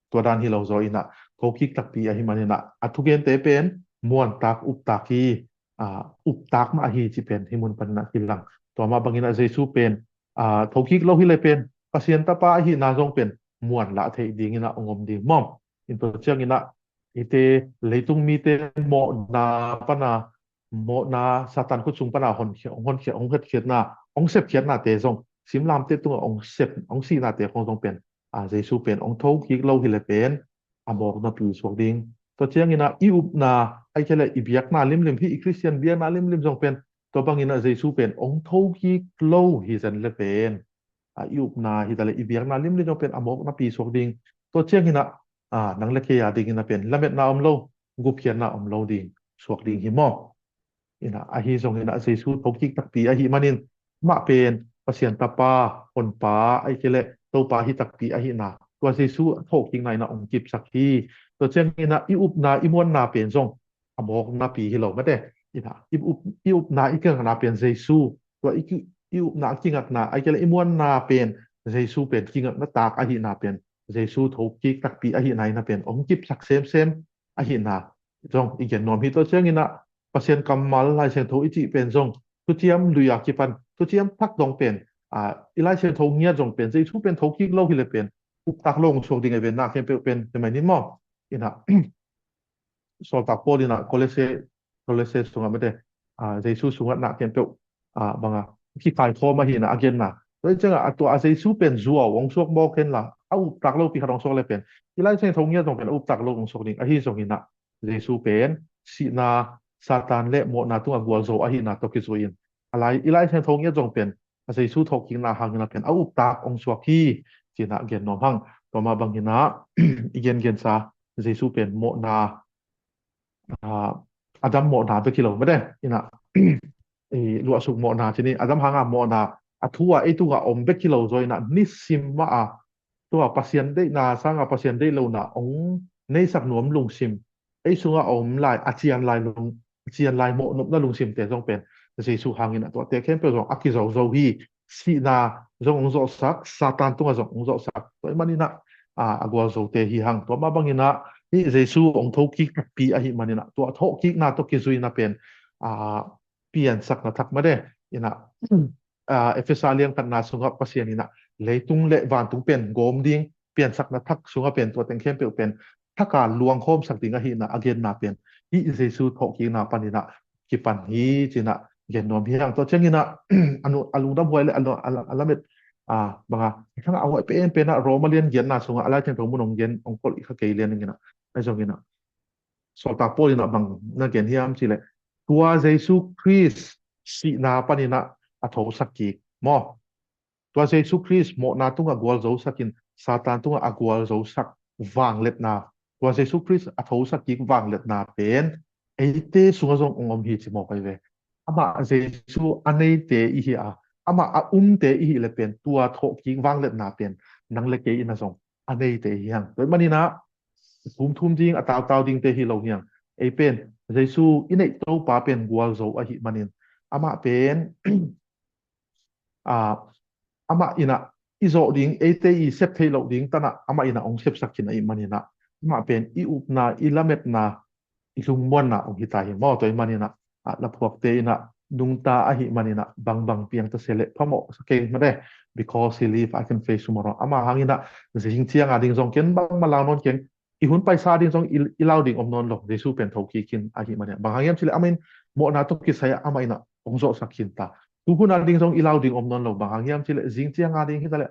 tua dan hi lo zaw inah thokik takpi ahi maninah a thugente pen muantak uptak hi, ah, uptak mah ahi cih pen hih mun paninah kilang. Tua mah banginah Jesu pen, ah, thokik lo hi le pen Pasian Tapa ahihna zong pen muanlah theih dinginah ong om ding maw? In tua cianginah ite leitung mite mawhna pana, mawhna Satan khut sung pana honkhia, hong honkhia, hong hetkhiatna, hong sepkhiatnate zong simlamte tungah hong sep, hong sihnate khong zong pen, ah, Jesu pen hong thokik lo hi le pen a mawk napi suak ding. Tua cianginah i upna, ai kei le i biakna limlim hi, i Khristian biakna limlim zong pen tua banginah Jesu pen hong thokik lo hi zen le pen, ah, i upna hi ta le i biakna limlim zong pen a mawk napi suak ding. Tua cianginah, ah, nang le kei a dinginah pen lametna om lo, gupkhiatna om lo ding suak ding hi maw? Inah ahi zonginah Jesu thokik takpi ahi manin amah pen Pasian Tapa, Honpa, ai kei le Topa hi takpi ahihna tua Jesu a thawhkikna inah ong kipsak hi. Tua cianginah i upna i muanna pen zong a mawk napi hi lo mate. Inah i up, i upna i kingakna pen Jesu, tua i, i upna a kingakna ai kei le i muanna pen Jesu pen kingakna tak ahihna pen Jesu thokik takpi ahihna inah pen ong kipsak semsem ahihna zong i gen nuam hi. Tua cianginah Pasian kammal Lai Siangtho i cih pen zong thuciam lui a kipan thuciam thak dong pen, ah, i Lai Siangtho ngiat zong pen Jesu pen thokik lo hi le pen uptak lo ong suak ding a ven na khempeuh pen te mai ni maw? Inah Sawltak Paul inah Kolose, Kolose sungah mate, ah, Jesu sungah na khempeuh, ah, banga kikaikhawm ahihna a genna. Tua hi ciangah a tua a Jesu pen zuau ong suak mawk henla a uptak lopi khat ong suak le pen i Lai Siangtho ngiat zong pen a uptak lo ong suak ding. Ahi zonginah Jesu pen sihna, Satan le mawhna tungah gualzo ahihna tawh kizui in a lai, i Lai Siangtho ngiat zong pen a Jesu thawhkikna hangin a pen a uptak ong suak hi cinah gen nuam hang. Tua mah banginah i gengensa Jesu pen mawhna, ah, Adam mawhna bek hi lo mate inah i luahsuk mawhna cini Adam hanga mawhna a thu a ei tungah om bek hi lo zaw inah nisim mah a tua Pasian deihna sanga Pasian deih lohna ong neisak nuam lungsim, ei sungah a om lai a cian lai lung, a cian lai mawhnopna lungsimte zong pen Jesu hangin a tuate khempeuh zong a kizozo hi. Sihna zong ong zawhsak, Satan tungah zong ong zawhsak. Tua ahih maninah, ah, a gualzote hi hang. Tua mah banginah hih Jesu ong thokik takpi ahih maninah tua thawhkikna tawh kizuina pen, ah, piansakna thak mate inah, ah, Efesa lian khatna sungah Pasian inah leitung le vantung pen gawm ding piansakna thak sungah pen tua teng khempeuh pen thaka luangkhawmsak ding ahihna a genna pen hih Jesu thawhkikna paninah kipan hi cinah gen nuam hi hang. Tua cianginah a lungdam huai le a lamet, ah, banga a thangah a huai penpenah Roma lian giatna sungah a Lai Thiangtho mun ong gen ong kolh i kha kei lian inginah ahi zonginah Sawltak Paul inah bang na gen hiam cihleh tua Jesu Khrist sihna paninah a thosak kik maw? Tua Jesu Khrist mawhna tungah gualzosak in Satan tungah a gualzosak vangliatna tua Jesu Khrist a thosak kik vangliatna pen eite sungah zong ong om hi ci mawk ahi ve. Amah Jesu a neite i hi a, amah a umte i hi le pen tua thawhkik vangliatna pen nang le kei in a zong a neite i hi hang. Tua ahih maninah thumthum ding, a tautau dingte hi lo hiang. Ei pen Jesu i neih Topa pen gualzo ahih manin amah pen a, amah inah i zawh ding, eite i sep theih loh ding tanah amah inah ong sepsak khin ahih maninah amah pen i upna, i lametna, i lungmuanna ong hita hi maw. Tua ahih maninah a, laphuakte inah nungta ahih maninah bangbang piangta se le phamawh sa kei made, because he live, I can face tomorrow. Amah hanginah zing cianga ding zong ken bangmah lau nawn keng, i hun paisa ding zong i, i lau ding om nawn lo. Jesu pen thokik khin ahih maninah, bang hang hiam cileh amah in mawhna tawh kisai amah inah ong zawhsak khin ta. Tuhuna ding zong i lau ding om nawn lo, bang hang hiam cileh zing cianga ding hita le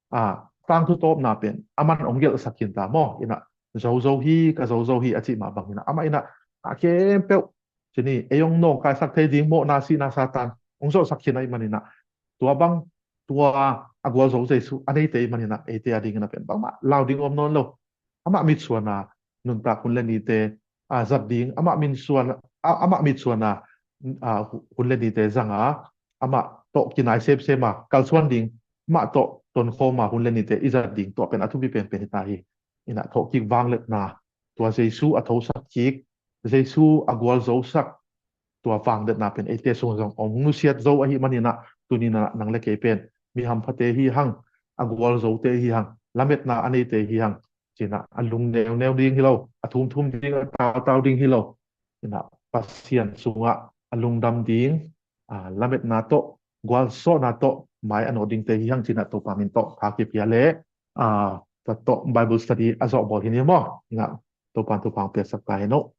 a, tangthu tawpna pen aman ong gelhsak khin ta maw. Inah zozo hi, ka zozo hi a cih mah bang inah amah inah a khempeuh cini ei ong nawngkaisak thei ding mawhna, sihna, Satan ong zawhsak khin ahih maninah tua bang, tua a gualzo Jesu a neite ahih maninah eite a dingin a pen bangmah lau ding om nawn lo. Amah mitsuana nuntak hun le nite a zat ding, amah mitsuana, a, amah mitsuana a, hun le nite zanga amah tawh kinai semsema kalsuan ding, amah tawh tonkhawma hun le nite i zat ding, tua pen a thupi penpen hita hi. Inah thawhkik vangliatna, tua Jesu a thosak kik, Jesu a gualzosak, tua vangliatna pen eite sung zong ong nusiat zo ahih maninah tuninah nang le kei pen mi hamphate hi hang, a gualzote hi hang, lametna a neite hi hang. Cinah a lung neuneu ding hi lo, a thumthum ding, a tautau ding hi lo. Inah Pasian sungah a lungdam ding, a, lametna tawh, gualzawhna tawh mai a nawh dingte hi hang cinah Topa min tawh tha kipia le, a, tua tawh Bible study a zawh bawl hi ni maw. Inah Topa thupha piasak ta hi no.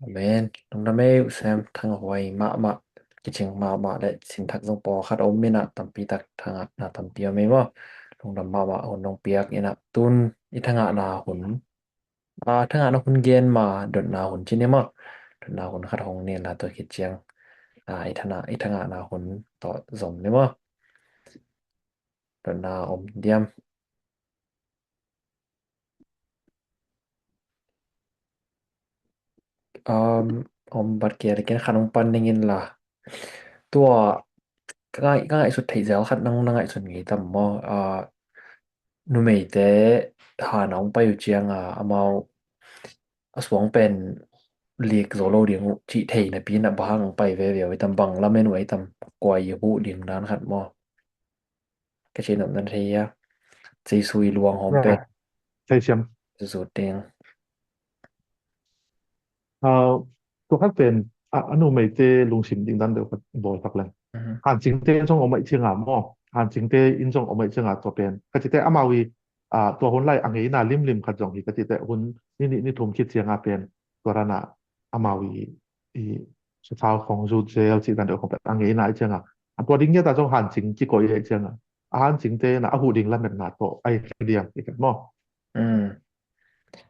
Amen. Lungdam ei uh Sem, thanghuai mahmah, kicing mahmah le sinthak zong pawlkhat a om inah tampi tak thangahna tampi om ei maw. Lungdam mahmah hun nong piak inah tun i thangahna hun, a, thangahna hun gen ma dotna hun ci ni maw. Dotna hun khat hong ni inla tua khit ciang, a, i thana, i thangahna hun tawh zom ni maw. Dotna om diam? Um, om bat kei le ken khat hong pan ning inla. Tua ka ngai, ka ngaihsut theih zel khat nang na ngaihsun ngei tam maw? A, numeite hana hong pai uh cianga amau a suang pen lik zo lo ding uh cih thei napi na bang hong pai veve uh i tam, bang lamen uh i tam, kua i huh ding dan khat maw? Ka cih nop nan thei hia? Jesu i luang hawm pen. Thei siam. Zut ding. Ah, tua khat pen, a, a numeite lungsim ding dan deuh khat bawl tak leng. Mhm. Hancingte zong om aih cianga maw. Hancingte in zong om aih cianga tua pen. Ka cite amau i, ah, tua hun lai a ngeina limlim khat zong hi ka cite hun ni nih ni thum khit cianga pen. Tua rana amau i, i sathau khong zut zel cih dan deuh khong pen a ngeina aih cianga. A tua ding ngiata zong hancing kikoih aih cianga. A hancingte na a huh ding lametna tawh aih diam i kat maw. Mm.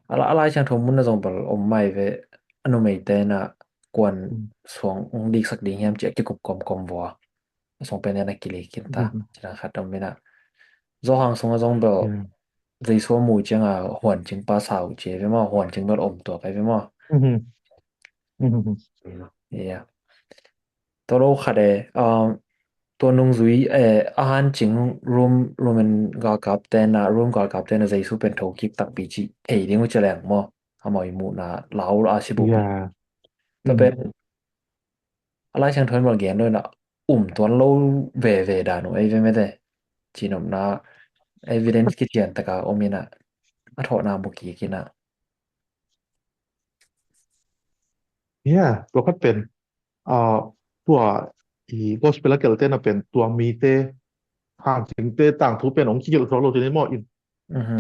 A la, a Lai Siangtho mun na zong bel om mai ve, a numeite na kuan suang ong diksak ding hiam ci a kikup kawmkawm vua. A suang pen na kilik khin ta, ci dan khat om ina. Johan sung a zong bel Jesu a mu cianga huancing pa sau ci ve maw, huancing bel om tuak ai ve maw. Yeah. Tua lo khat e, um, tua nungzui e, a hancing Rom, Roman galkapte na, Rom galkapte na Jesu pen thokik takpi ci thei ding uh ci leng maw. Amau i muhna lau a si buk. Yeah. Tua pen a Lai Siangtho in mal gen lo ina um tuan lo veve dan uh ei ve mete. Cinopna evidence kician taka om ina a thawhna mu kik ina. Yeah, tua khat pen ah, tua i gospel a kelte na pen tua mite hancingte tangthu pen ong kigelh zo lo tini maw in.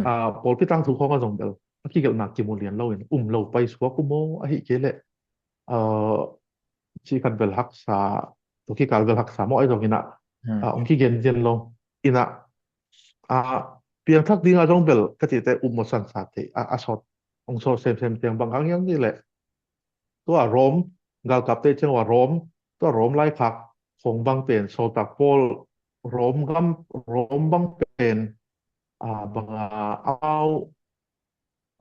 Ah, pawlpi tangthu khong a zong bel a kigelhna kimu lian lo in um lo pai suak uh maw ahi kei leh, ah, ci khat bel haksa, tua kikal bel haksa maw ahi zong ina, ah, ong kigen lian lo ina, ah, piangthak dinga zong bel ka cite um maw sansa te a, a sawt ong sawt semsem tiang bang hang hiam ni leh tua Rom galkapte ciang ua Rom, tua Rom laikhak khong bang pen sawltak Paul Rom gam, Rom bang pen, ah, banga amau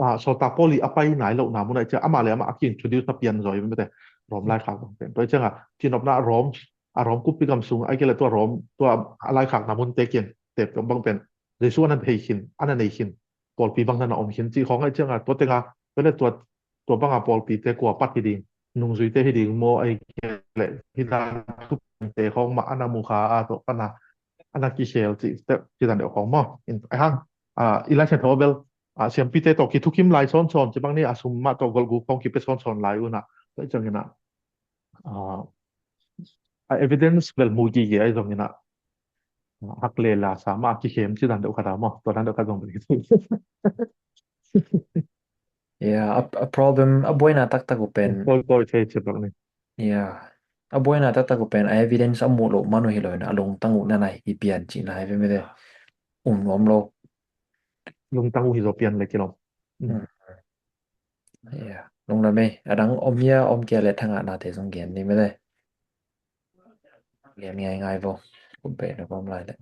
ah, sawltak Paul i a pai nai lohna mun ah i ciang amah le amah a ki-introduce na pian zaw i mete Rom laikhak bang pen. Tua i ciangah cinopna Rom, a Rom kumpi gam sung ai kei le tua Rom tua a laikhakna munte kiang tep bang pen Jesu a na thei khin, a na nei khin, pawlpi bang na na om khin cih khawng ai ciangah tua tenga tua le tua tua banga pawlpite kua pat hi ding, nungzuite hi ding maw ai kei le hih dan thupite khawng mah a na mu kha a tua pana a na kikhel cih step ci dan deuh khawng maw. In, ai hang, ah, i Lai Siangtho bel, ah, siampite tawh kithukim lai sawnsawn ci bang ni a sum mah tawh golhguk khawng kipia sawnsawn lai unah. Tua i ciangin ah, ah, a evidence bel mu gige ai zongin ah, ah, hak le la sa mah a kikhem ci dan deuh khat a maw. Tua dan deuh khat zong bel kitu. Yeah, a, a problem, a buaina taktak uh pen. Koi koi thei ci bang ni. Yeah. A buaina taktak uh pen a evidence a muh loh man uh hi lo in a lungtang uh na nai hi pian cihna hi ve mete. Um nuam lo. Lungtang uh hi zaw pian le kilawm. Mm. Mm. Yeah. Lungdam ei. A dang om hia om kei le thangahnate zong gen ni mete. Gen ngaingai vo. Kum pe na om lai le.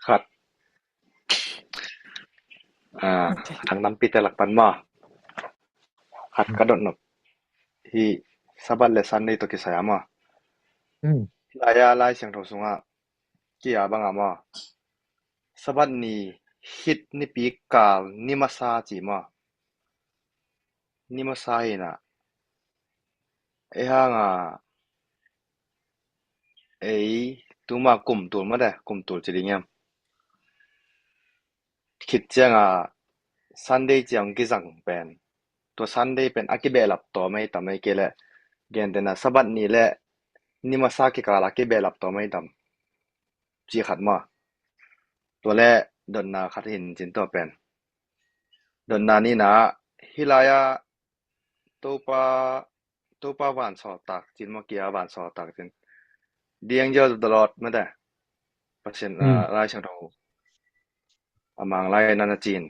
Khat. Ah, okay. Thang nampite lak pan maw. Khat ka dot nop. Hih Sabbath le Sunday tawh kisai a maw. Hmm. Lai a Lai Siangtho sungah kia bang a maw. Sabbath ni khit nipi kal ni masa ci maw. Ni masa hi na. Ei hanga ei tuma kum tul mate, kum tul ci ding hiam. Khit cianga Sunday ciang kizang pen. Tua Sunday pen a kibehlap tawm ei tam ei kei le. Gentehna Sabbath ni le ni masa kikal a kibehlap tawm ei tam. Ci khat maw. Tua le dotna khat hin cin tua pen. Dotna nihna hih lai-ah Topa, Topa vansawltak cin maw kia vansawltak cin. The angel of the Lord mate. Pasian, hmm, ah, Lai Siangtho a Mang lai nana cin.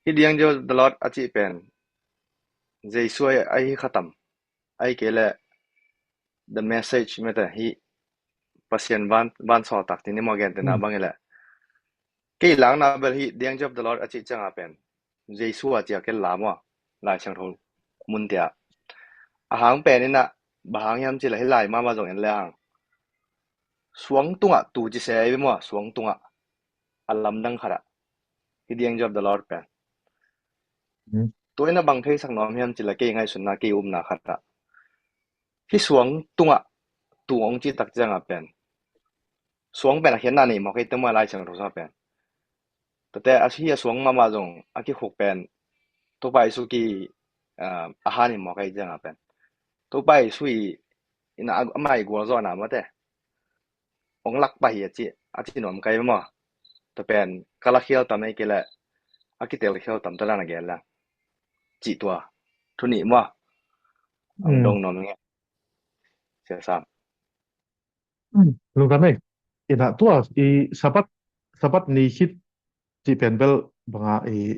Hih the angel of the Lord a cih pen Jesu ahi, ahi kha tam. Ahi kei le the message mate hih Pasian van, vansawltak cin ni maw gentehna, hmm, bang hi le. Kei lakna bel hih the angel of the Lord a cih cianga pen Jesu a cia ken la maw Lai Siangtho munte ah. A hang pen inah bang hang hiam ci le hih lai mahmah zong en le hang. Suang tungah tu ci se ei ve maw, suang tungah. A lamdang khat ah. Hih the angel of the Lord pen. Hmm. Tua inah bang theisak nuam hiam ci le kei ngaihsutna kei umna khat ah. Hih suang tungah tu hong cih tak cianga pen. Suang pen a khiatna nei mawk ei te maw Lai Siangtho sungah pen. Tate a hih a suang mahmah zong a kikhuk pen Topa Jesu ki, ah, a han hi mawk ei cianga pen. Topa Jesu i inah amah i gualzawhna mate. Hong lak pah hi a ci, a ci nuam kai maw. Tua pen ka la khial tam ei kei le a kitel khial tam ta lana gen lang. Cih tua. Thu nih maw. Ang, hmm, dong nuam nge. Sia Sam. Hmm, lungdam ei. Inah tua i Sabbath, Sabbath ni khit cih pen bel banga i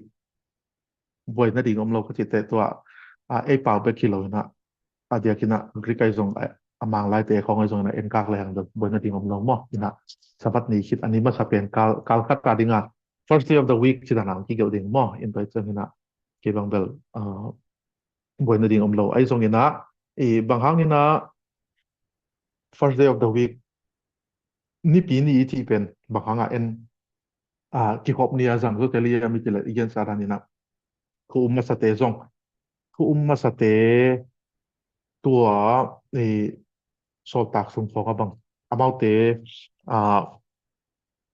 buai nading om lo ka cihte tua, a, ei pau bek hi lo inah, a diak inah Greek ai zong, a, a Mang laite khawng ai zong inah en kak le hang buai nading om lo maw. Inah Sabbath ni khit a ni masa pen kal, kal khat a dinga first day of the week ci dan a hong kigelh ding maw. In tua i ciang inah kei bang bel, a, buai nading om lo. Ai zong inah, i bang hang inah first day of the week nipi ni i cih pen bang hanga en, a, kikhop ni a zang zo te liam i cih le i gensa dan inah. Thu um masate zong. Thu um masate tua, eh, sawltak sung khawng a bang. Amaute, a,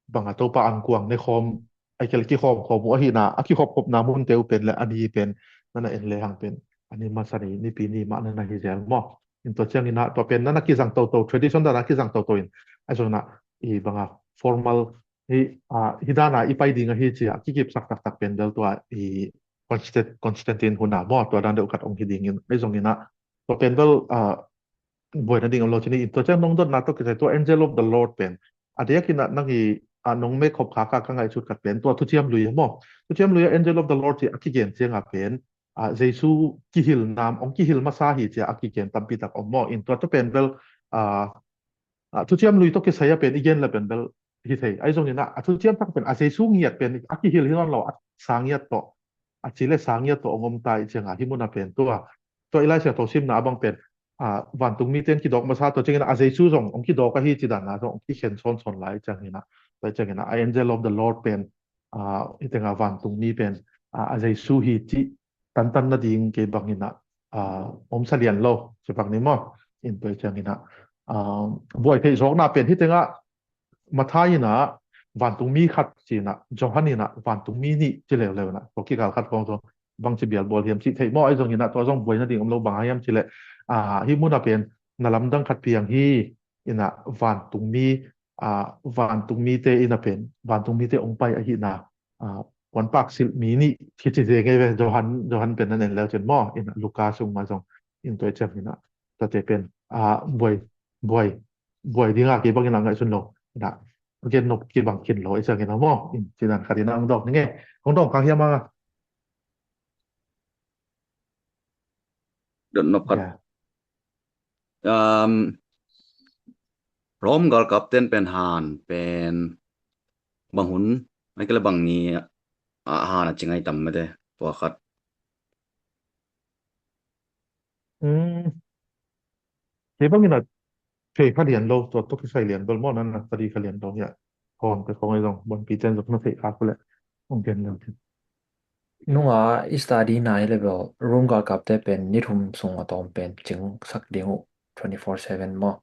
bang a Topa ankuang ne khawm, a kei le kikhawm khawm uh ahihna, a kikhop khopna munte uh pen le a ni pen, nana en le hang pen. A ni masa ni, nipi ni mah nana hi zel maw. In tua ciang inah, tua pen nana kizang toto, tradition dana kizang toto in. Ai zong inah, i bang a formal hi, a, hi dana i pai ding ahi cia, kikipsak taktak pen bel tua i Constant-, Constantine huna maw, tua dan deuh khat ong hi dingin, ei zong inah, tua pen bel, a, buai nading om lo ci ni, in tua ciang nong dotna tawh kisai tua angel of the Lord pen. A diak inah nang i, a nong me khop khak a ka ngaihsut khat pen tua thuciam lui a maw. Thuciam lui a angel of the Lord ci a kigen cianga pen a Jesu kihil nam ong kihil masa hi cia a kigen tampi tak om maw. In tua tua pen bel a a thuciam lui tawh kisai a pen i gen le pen bel hi thei. Ahi zongin ah a thuciam tak pen a Jesu ngiat pen a kihil hi nawn lo, a sa ngiat tawh, a ci le sa ngiat tawh ong om ta i cianga hi muna pen tua tua i Lai Siangtho simna a bang pen a vantung mite in kidawk masa tua ciangin a Jesu zong ong kidawk ahi ci dan a zong ong kikhen sawnsawn lai ciangin ah tua ciangin ah a angel of the Lord pen a hi tenga vantung mi pen a a Jesu hi ci tantan nading kei bangin ah a om sa lian lo ci bang ni maw. In tua ciangin ah a buai theih zawkna pen hi tenga Matthai in ah vantung mi khat ci in ah Johan in ah vantung mi nih ci leuleu in ah tua kikal khat khong zong bang ci bialbawl hiam ci theih maw. Ahi zongin ah tua zong buai nading om lo bang a hiam ci leh a hi muna pen na lamdang khat piang hi in ah vantung mi a vantung mite in ah pen vantung mite ong pai ahina a puanpak silh mi nih kici zia ngei ve. Johan Johan pen nan en leu cin maw in ah Luka sung ma zong in tua i ciam in ah tate pen a buai buai buai dinga kei bangin a ngaihsun lo in ah gen nop kibang khin lo i ciangin a maw in ci dan khat in ah ong dawk ni ngei ong dawk kang hiam a Dot nop khat. Um, Rome galkapten pen han pen bang hun ai kele bang ni a han a cingai tam mete tua khat. Um, kei bangin a thei kha lian lo tua tua kisai lian bel maw nan a study kha lian lo hia. Kong te kong ai zong bon pi ten zong na thei kha kule kong gen lo. Nunga i study na hi le bel Rome galkapte pen ni thum sung a tawm pen cing sak ding uh twenty four seven maw.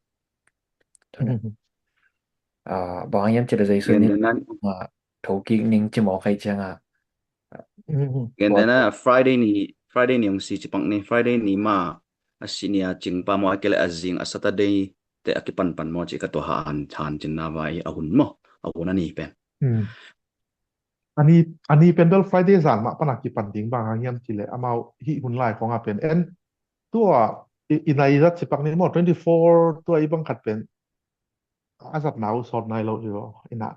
Bang hiam ci le Jesu ni thokik ning ci mawk hai cianga. Gentena Friday ni Friday ni ong si ci pak ni Friday ni ma a si ni a cing pa maw a kele a zing a Saturday te a kipan pan maw ci ka tua han han cin na vai a hun maw a hun a ni pen. Ani ani pen bel Friday zan mah pana kipan ding bang a hiam ci le amau hih hun lai khong a pen en tua i nai zat ci pak ni maw twenty four tua i bang khat pen a zat nau sawt nai lo i lo ina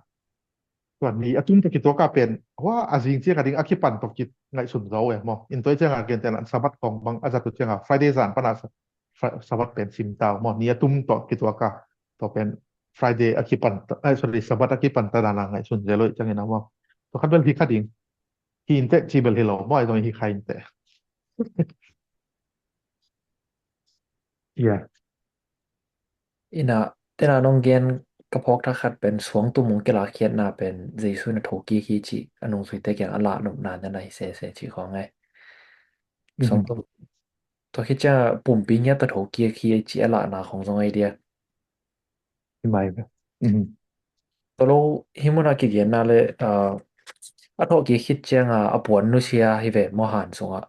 tua ni a tum tawh kituak a pen hua a zing ciang a ding a kipan tawh ki ngaihsun zo e maw in tua i ciang a gen ten an Sabbath khong bang a zat tu ciang a Friday zan pana Sabbath pen sim tau maw ni a tum tawh kituak a tua pen Friday a kipan sorry Sabbath a kipan ta dan a ngaihsun zel lo i ciangin a maw tua khat bel hi kha ding hi in teh ci bel hi lo maw ai zong hi kha in teh. Yeah. Ina tena nong gen ka phawk thakhat pen suang tum ong kilak khiatna pen Jesu na thokik hi ci a nungzuite kiang a lah nopna na na hi sese ci khong ngai. Suang tum tua khi cia pumpi ngiat ta thokik hi ci a lahna khong zong ai dia. Hi mai ve. Tolo hi muna kigenna le a thawhkik khit cianga a puan nusia hi ve maw han sunga.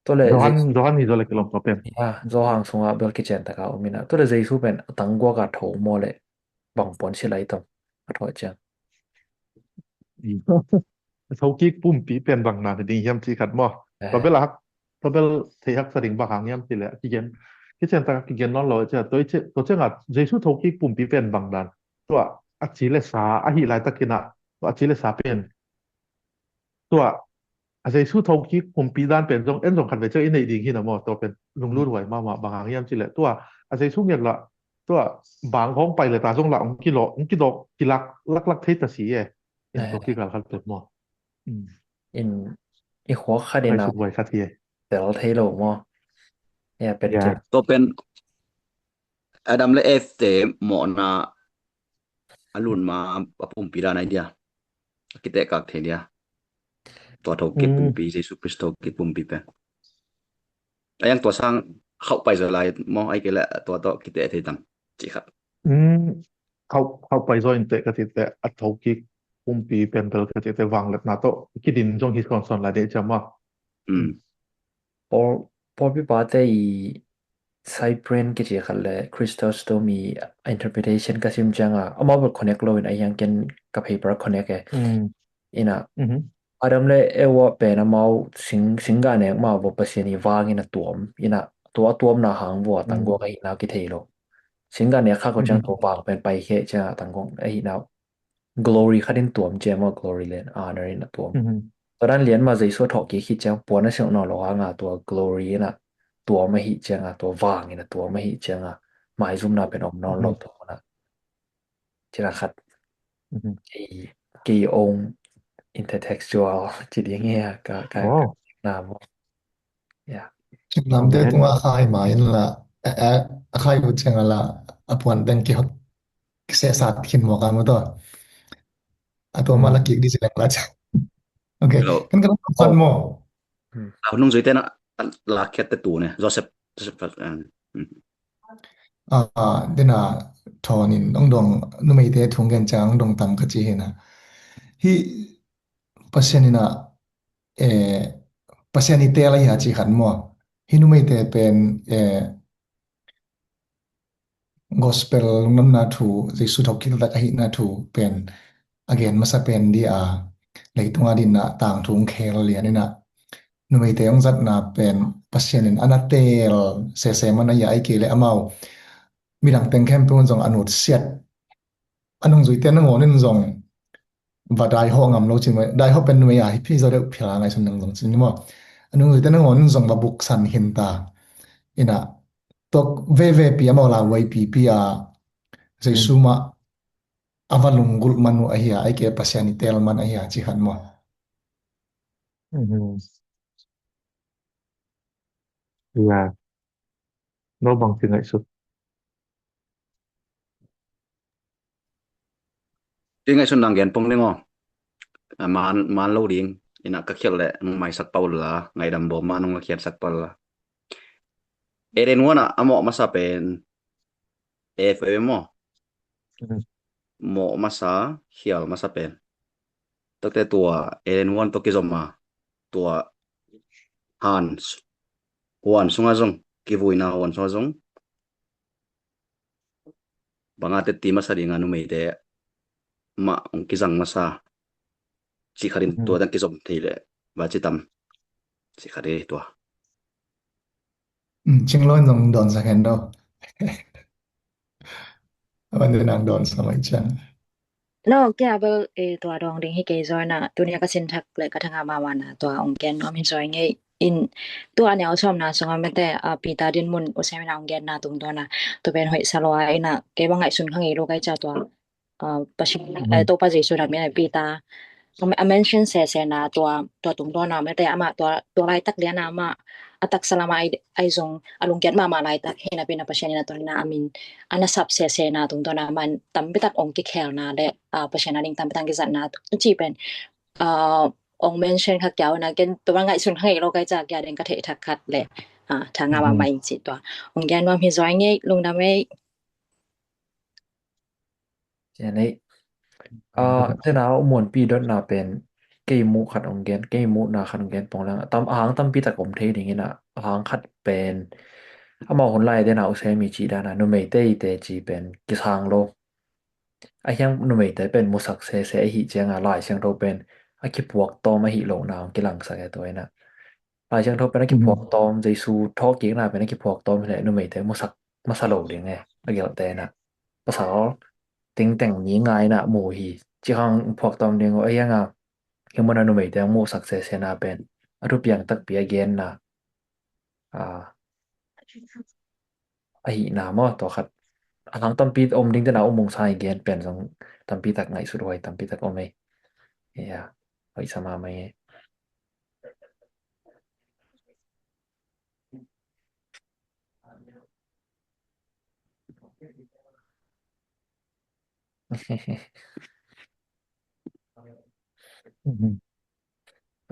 Tole Johan Johan hi zo le kilom to pen. Ya, Johan sunga bel kician taka umina. Tole Jesu pen a tangguaka tho maw le bang puan silai tong a thawh ciang. Thokik pumpi pen bang na ding hiam ci khat maw. Tua bel a hak tua bel thei haksa ding bang hang hiam ci le a kigen. Kician taka kigen nawn lo cia tua cianga Jesu thokik pumpi pen bang dan. Tua a ci le sa a hi laitakin ah tua a ci le sa pen tua a Jesu thokik pumpi dan pen zong en zong khat ve ciang i neih ding hi na maw tua pen lunglut huai mahmah bang hang hiam ci le tua a Jesu nget lah tua bang hong pai le ta zong lah hong kilawh hong kidawk kilak laklak thei ta si e. In tua kikal khat pek maw. In i khuak khat in a huai khat hi e. Tel thei lo maw. Ya pen tua pen Adam le Eve te mawhna a lun ma a pumpi dan ai dia. A kitehkak thei dia. Tua thokik pumpi Jesu Khrist thokik pumpi pen. A yang tua sang khauh pai zaw lai maw ai kei le tua tawh kiteh thei tam ci khat. Khauh khauh pai zaw in teh ka ti teh a thokik pumpi pen bel ka ti teh vangliatna tawh kidin zong hi sawnsawn lai dei ciam maw. Paul Paul pipate i Cyprian kici khat le Chrysostom i interpretation ka sim cianga amau bel connect lo in a hiang ken ka paper connect e. Ina Adam le Eva pen amau sing singga nek ma vo Pasian i vangin a tuam ina tua a tuamna hang vo a tanggua ka hina kithei lo. Singgan nek khak uh ciang tua vang pen paikhia ciang a tangkong ahi nau. Glory khat in tuam ciang maw, glory le honor in a tuam. Tua dan lian mah Jesu a thawhkik khit ciang puan a silh nawn lo hang a tua glory in a tuam ahi ciang a, tua vang in a tuam ahi ciang a, maizumna pen om nawn lo tua hun a. Cina khat. Kei, kei ong intertextual ci ding hi a, ka, ka, ka na maw. Yeah. Lamte tunga khai ma in la, a, a, a khai uh ciang a la, a puan teng ki hot, ki sesat khin maw ka maw tua. A tua ma la kik di ci leng la ciang. Okay. Hello. Kan ka la khat maw. A nung zui te na, la khiat te tu ne, Joseph, Joseph, um, Ah, dena thawn in ong dong, numeite thu gen ciang ong dong tam ka ci hi na. Hi Pasian in a, eh, Pasian i teel ahi a ci khat maw. Hi numeite pen, eh, gospel lungdamna thu, Jesu thawhkik tak ahihna thu pen a gen masa pen di a, leitunga dinna tangthu ong khel lian in a, numeite ong zatna pen Pasian in a na teel sese man ahi a, ahih kei leh amau midang teng khempeuh in zong a nutsiat, a nungzuite nangawn in zong va daihawh ngam lo cin maw, daihawh pen numei a hi phi zaw deuh phila ngaihsun nang zong cin maw. A nungzuite nangawn in zong va buksan khin ta. In a, tua veve pi amau la uai pipi a, Jesu mah a va lunggulh man uh ahi a, ahih kei Pasian i teel man ahi a ci khat maw. Ya. No bang ci ngaihsut. Ci ngaihsun nang gen pong ding aw. A man, man lo ding. In a ka khial leh nong maisak pah un la, ngaidam bawm mah nong la khiatsak pah un la. Eden huan a a mawh masa pen F M aw. Mawh masa, khial masa pen. Takte tua Eden huan tua kizom a, tua han, huan sunga zong, kivuina huan sunga zong, banga teti masa dinga numeite mah ong kizang masa. Ci khatin tua tang kizom thei leh va ci tam. Ci khatin tua. Cinglo in zong dawn sak hen daw. Awan din ang dawn sa mai ciang. No, kei a bel, eh, tua dawng ding hi kei zaw na, tuni a ka sin thak le ka thangah mahmah na, tua ong gen nuam hi zaw ngei in, tua neu sawmna sungah mete, ah, Peter din mun u sem in a ong genna tungtawn a, tua pen hoih sa lua in a, kei bang ngaihsun kha ngei lo kai ca tua, ah, Pasian, eh, Topa Jesu na min a Peter a mention sese na tua, tua tungtawn a mete amah tua, tua laitak lian a amah a taksa lam a ai, ai zong a lungkiat mahmah laitak hi napi in a Pasian in a tua in a a min a na sap sese na tungtawn a man tampi tak ong kikhelna le, ah, Pasian a ding tampi tak kizatna ci pen, ah, ong mention kha kiau na ken tua ngaihsun kha ngei lo kai ca kia ding ka theih thak khat le, ah, thangah mahmah ing ci tua. Ong gen nuam hi zaw ngei, lungdam ei. Cian ei. Ah, tena u muanpi dotna pen kei muh khat ong gen, kei muhna khat ong gen pong leng. Tam, a hang tampi tak om thei ding in a, a hang khat pen amau hun lai tena u sem i cih dan a, numeite ite ci pen kisang lo. A hiang numeite pen musak sese ahi ciang a, Lai Siangtho pen a kipuak tawm ahi lo na ong kilangsak e tua in a. Lai Siangtho pen a kipuak tawm, Jesu thawhkikna pen a kipuak tawm hi leh numeite musak masa lo ding e, a gelhte in a. Pasal tengteng mi ngai in a mu hi, ci khang puak tawm ding uh, a hiang a, hiang mun a numeite musak sese na pen a thupiang takpi a genna, a, ahihna maw, tua khat. A hang tampi om ding tena um ung sa i gen pen zong tampi tak ngaihsut huai tampi tak om ei. Ya, hoih sa mahmah ei.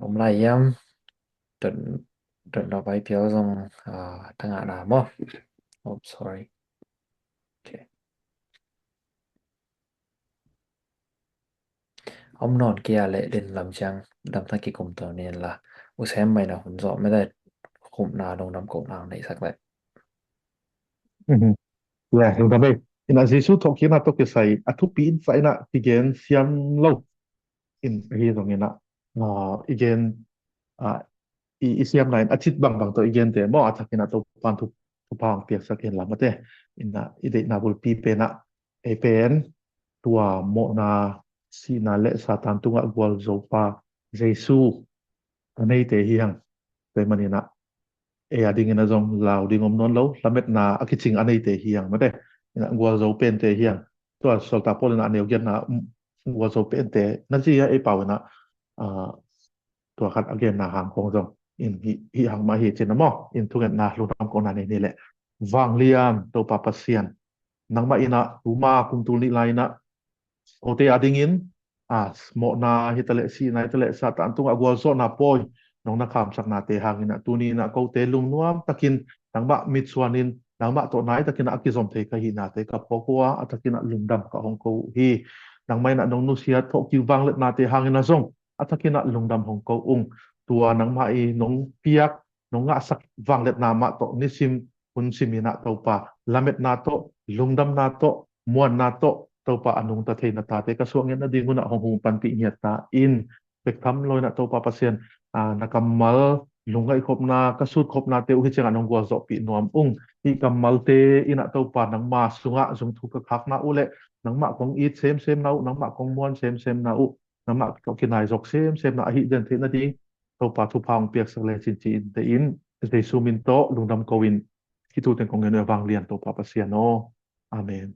Om lai hiam? Don't, don't know why piau zong, ah, thangah na maw. Oh, sorry. Okay. Om nawn kei a leh den lam ciang damtak kikum to nin la. U sem mai na hun zawh mete khumna lungdam kohna neihsak leh. Mhm. Ya, lungdam ei. Ina Jesu thawhkikna tawh kisai a thupi in sa ina kigen siam lo. In ahi zong ina, ah, i gen, ah, i, i siamna in a cit bangbang tawh i gente maw a thakin a Topan thu thupha hong piaksak hen la mate. Ina i deihna bulpi penah ei pen tua mawhna, sihna le Satan tungah gualzo pa Jesu a neite hi hang. Tua hi maninah ei a dingin a zong lau ding om nawn lo, lametna a kicing a neite hi hang mate. Ina gualzo pente hi hang. Tua Sawltak Paul ina a neu giatna gualzo pente na zia ei pau ina tua khat a genna hang khong zong in hi hang mah hi cin a maw. In thungetna lungdam kona nei ni leh, vanglian Topa Pasian, nangmah ina tuma kum tul nih lai ina kote a dingin a mawhna hitaleh sihna hitaleh Satan tungah gualzawhna pawi nong na khamsaknate hangin a tuni ina kote lungnuam takin nangmah mitsuanin nangmah tawh nai takin a kizom thei ka hihnate ka phawk uh a, a takin a lungdam ka hong ko uh hi. Nangmah ina nong nusiat thawhkik vangliatnate hangin a zong a takin a lungdam hong ko ung. Tua nangmah i nong piak nong ngahsak vangliatna mah tawh nisim hun sim ina Topa lametna tawh, lungdamna tawh, muanna tawh Topa a nungta theina tate ka suah ngiat nading hunah hong hong panpih ngiat ta in. Pek tham lo ina Topa Pasian, na kammal lungngaihkhopna ka sutkhopnate uh hi ciangah nong gualzawhpih nuam ung. Hih kammalte ina Topa nangma sungah zungthuk ka khakna uh le nangmah kong it semsemna uh, nangmah kong muan semsemna uh, nangmah tawh kinaizok semsemna ahi den theih nading Topa thupha hong piaksak le cin ci-in te in Jesu min tawh lungdam ko in khituten kong ngen uh a, vanglian Topa Pasian aw. Amen.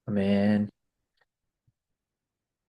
Amen.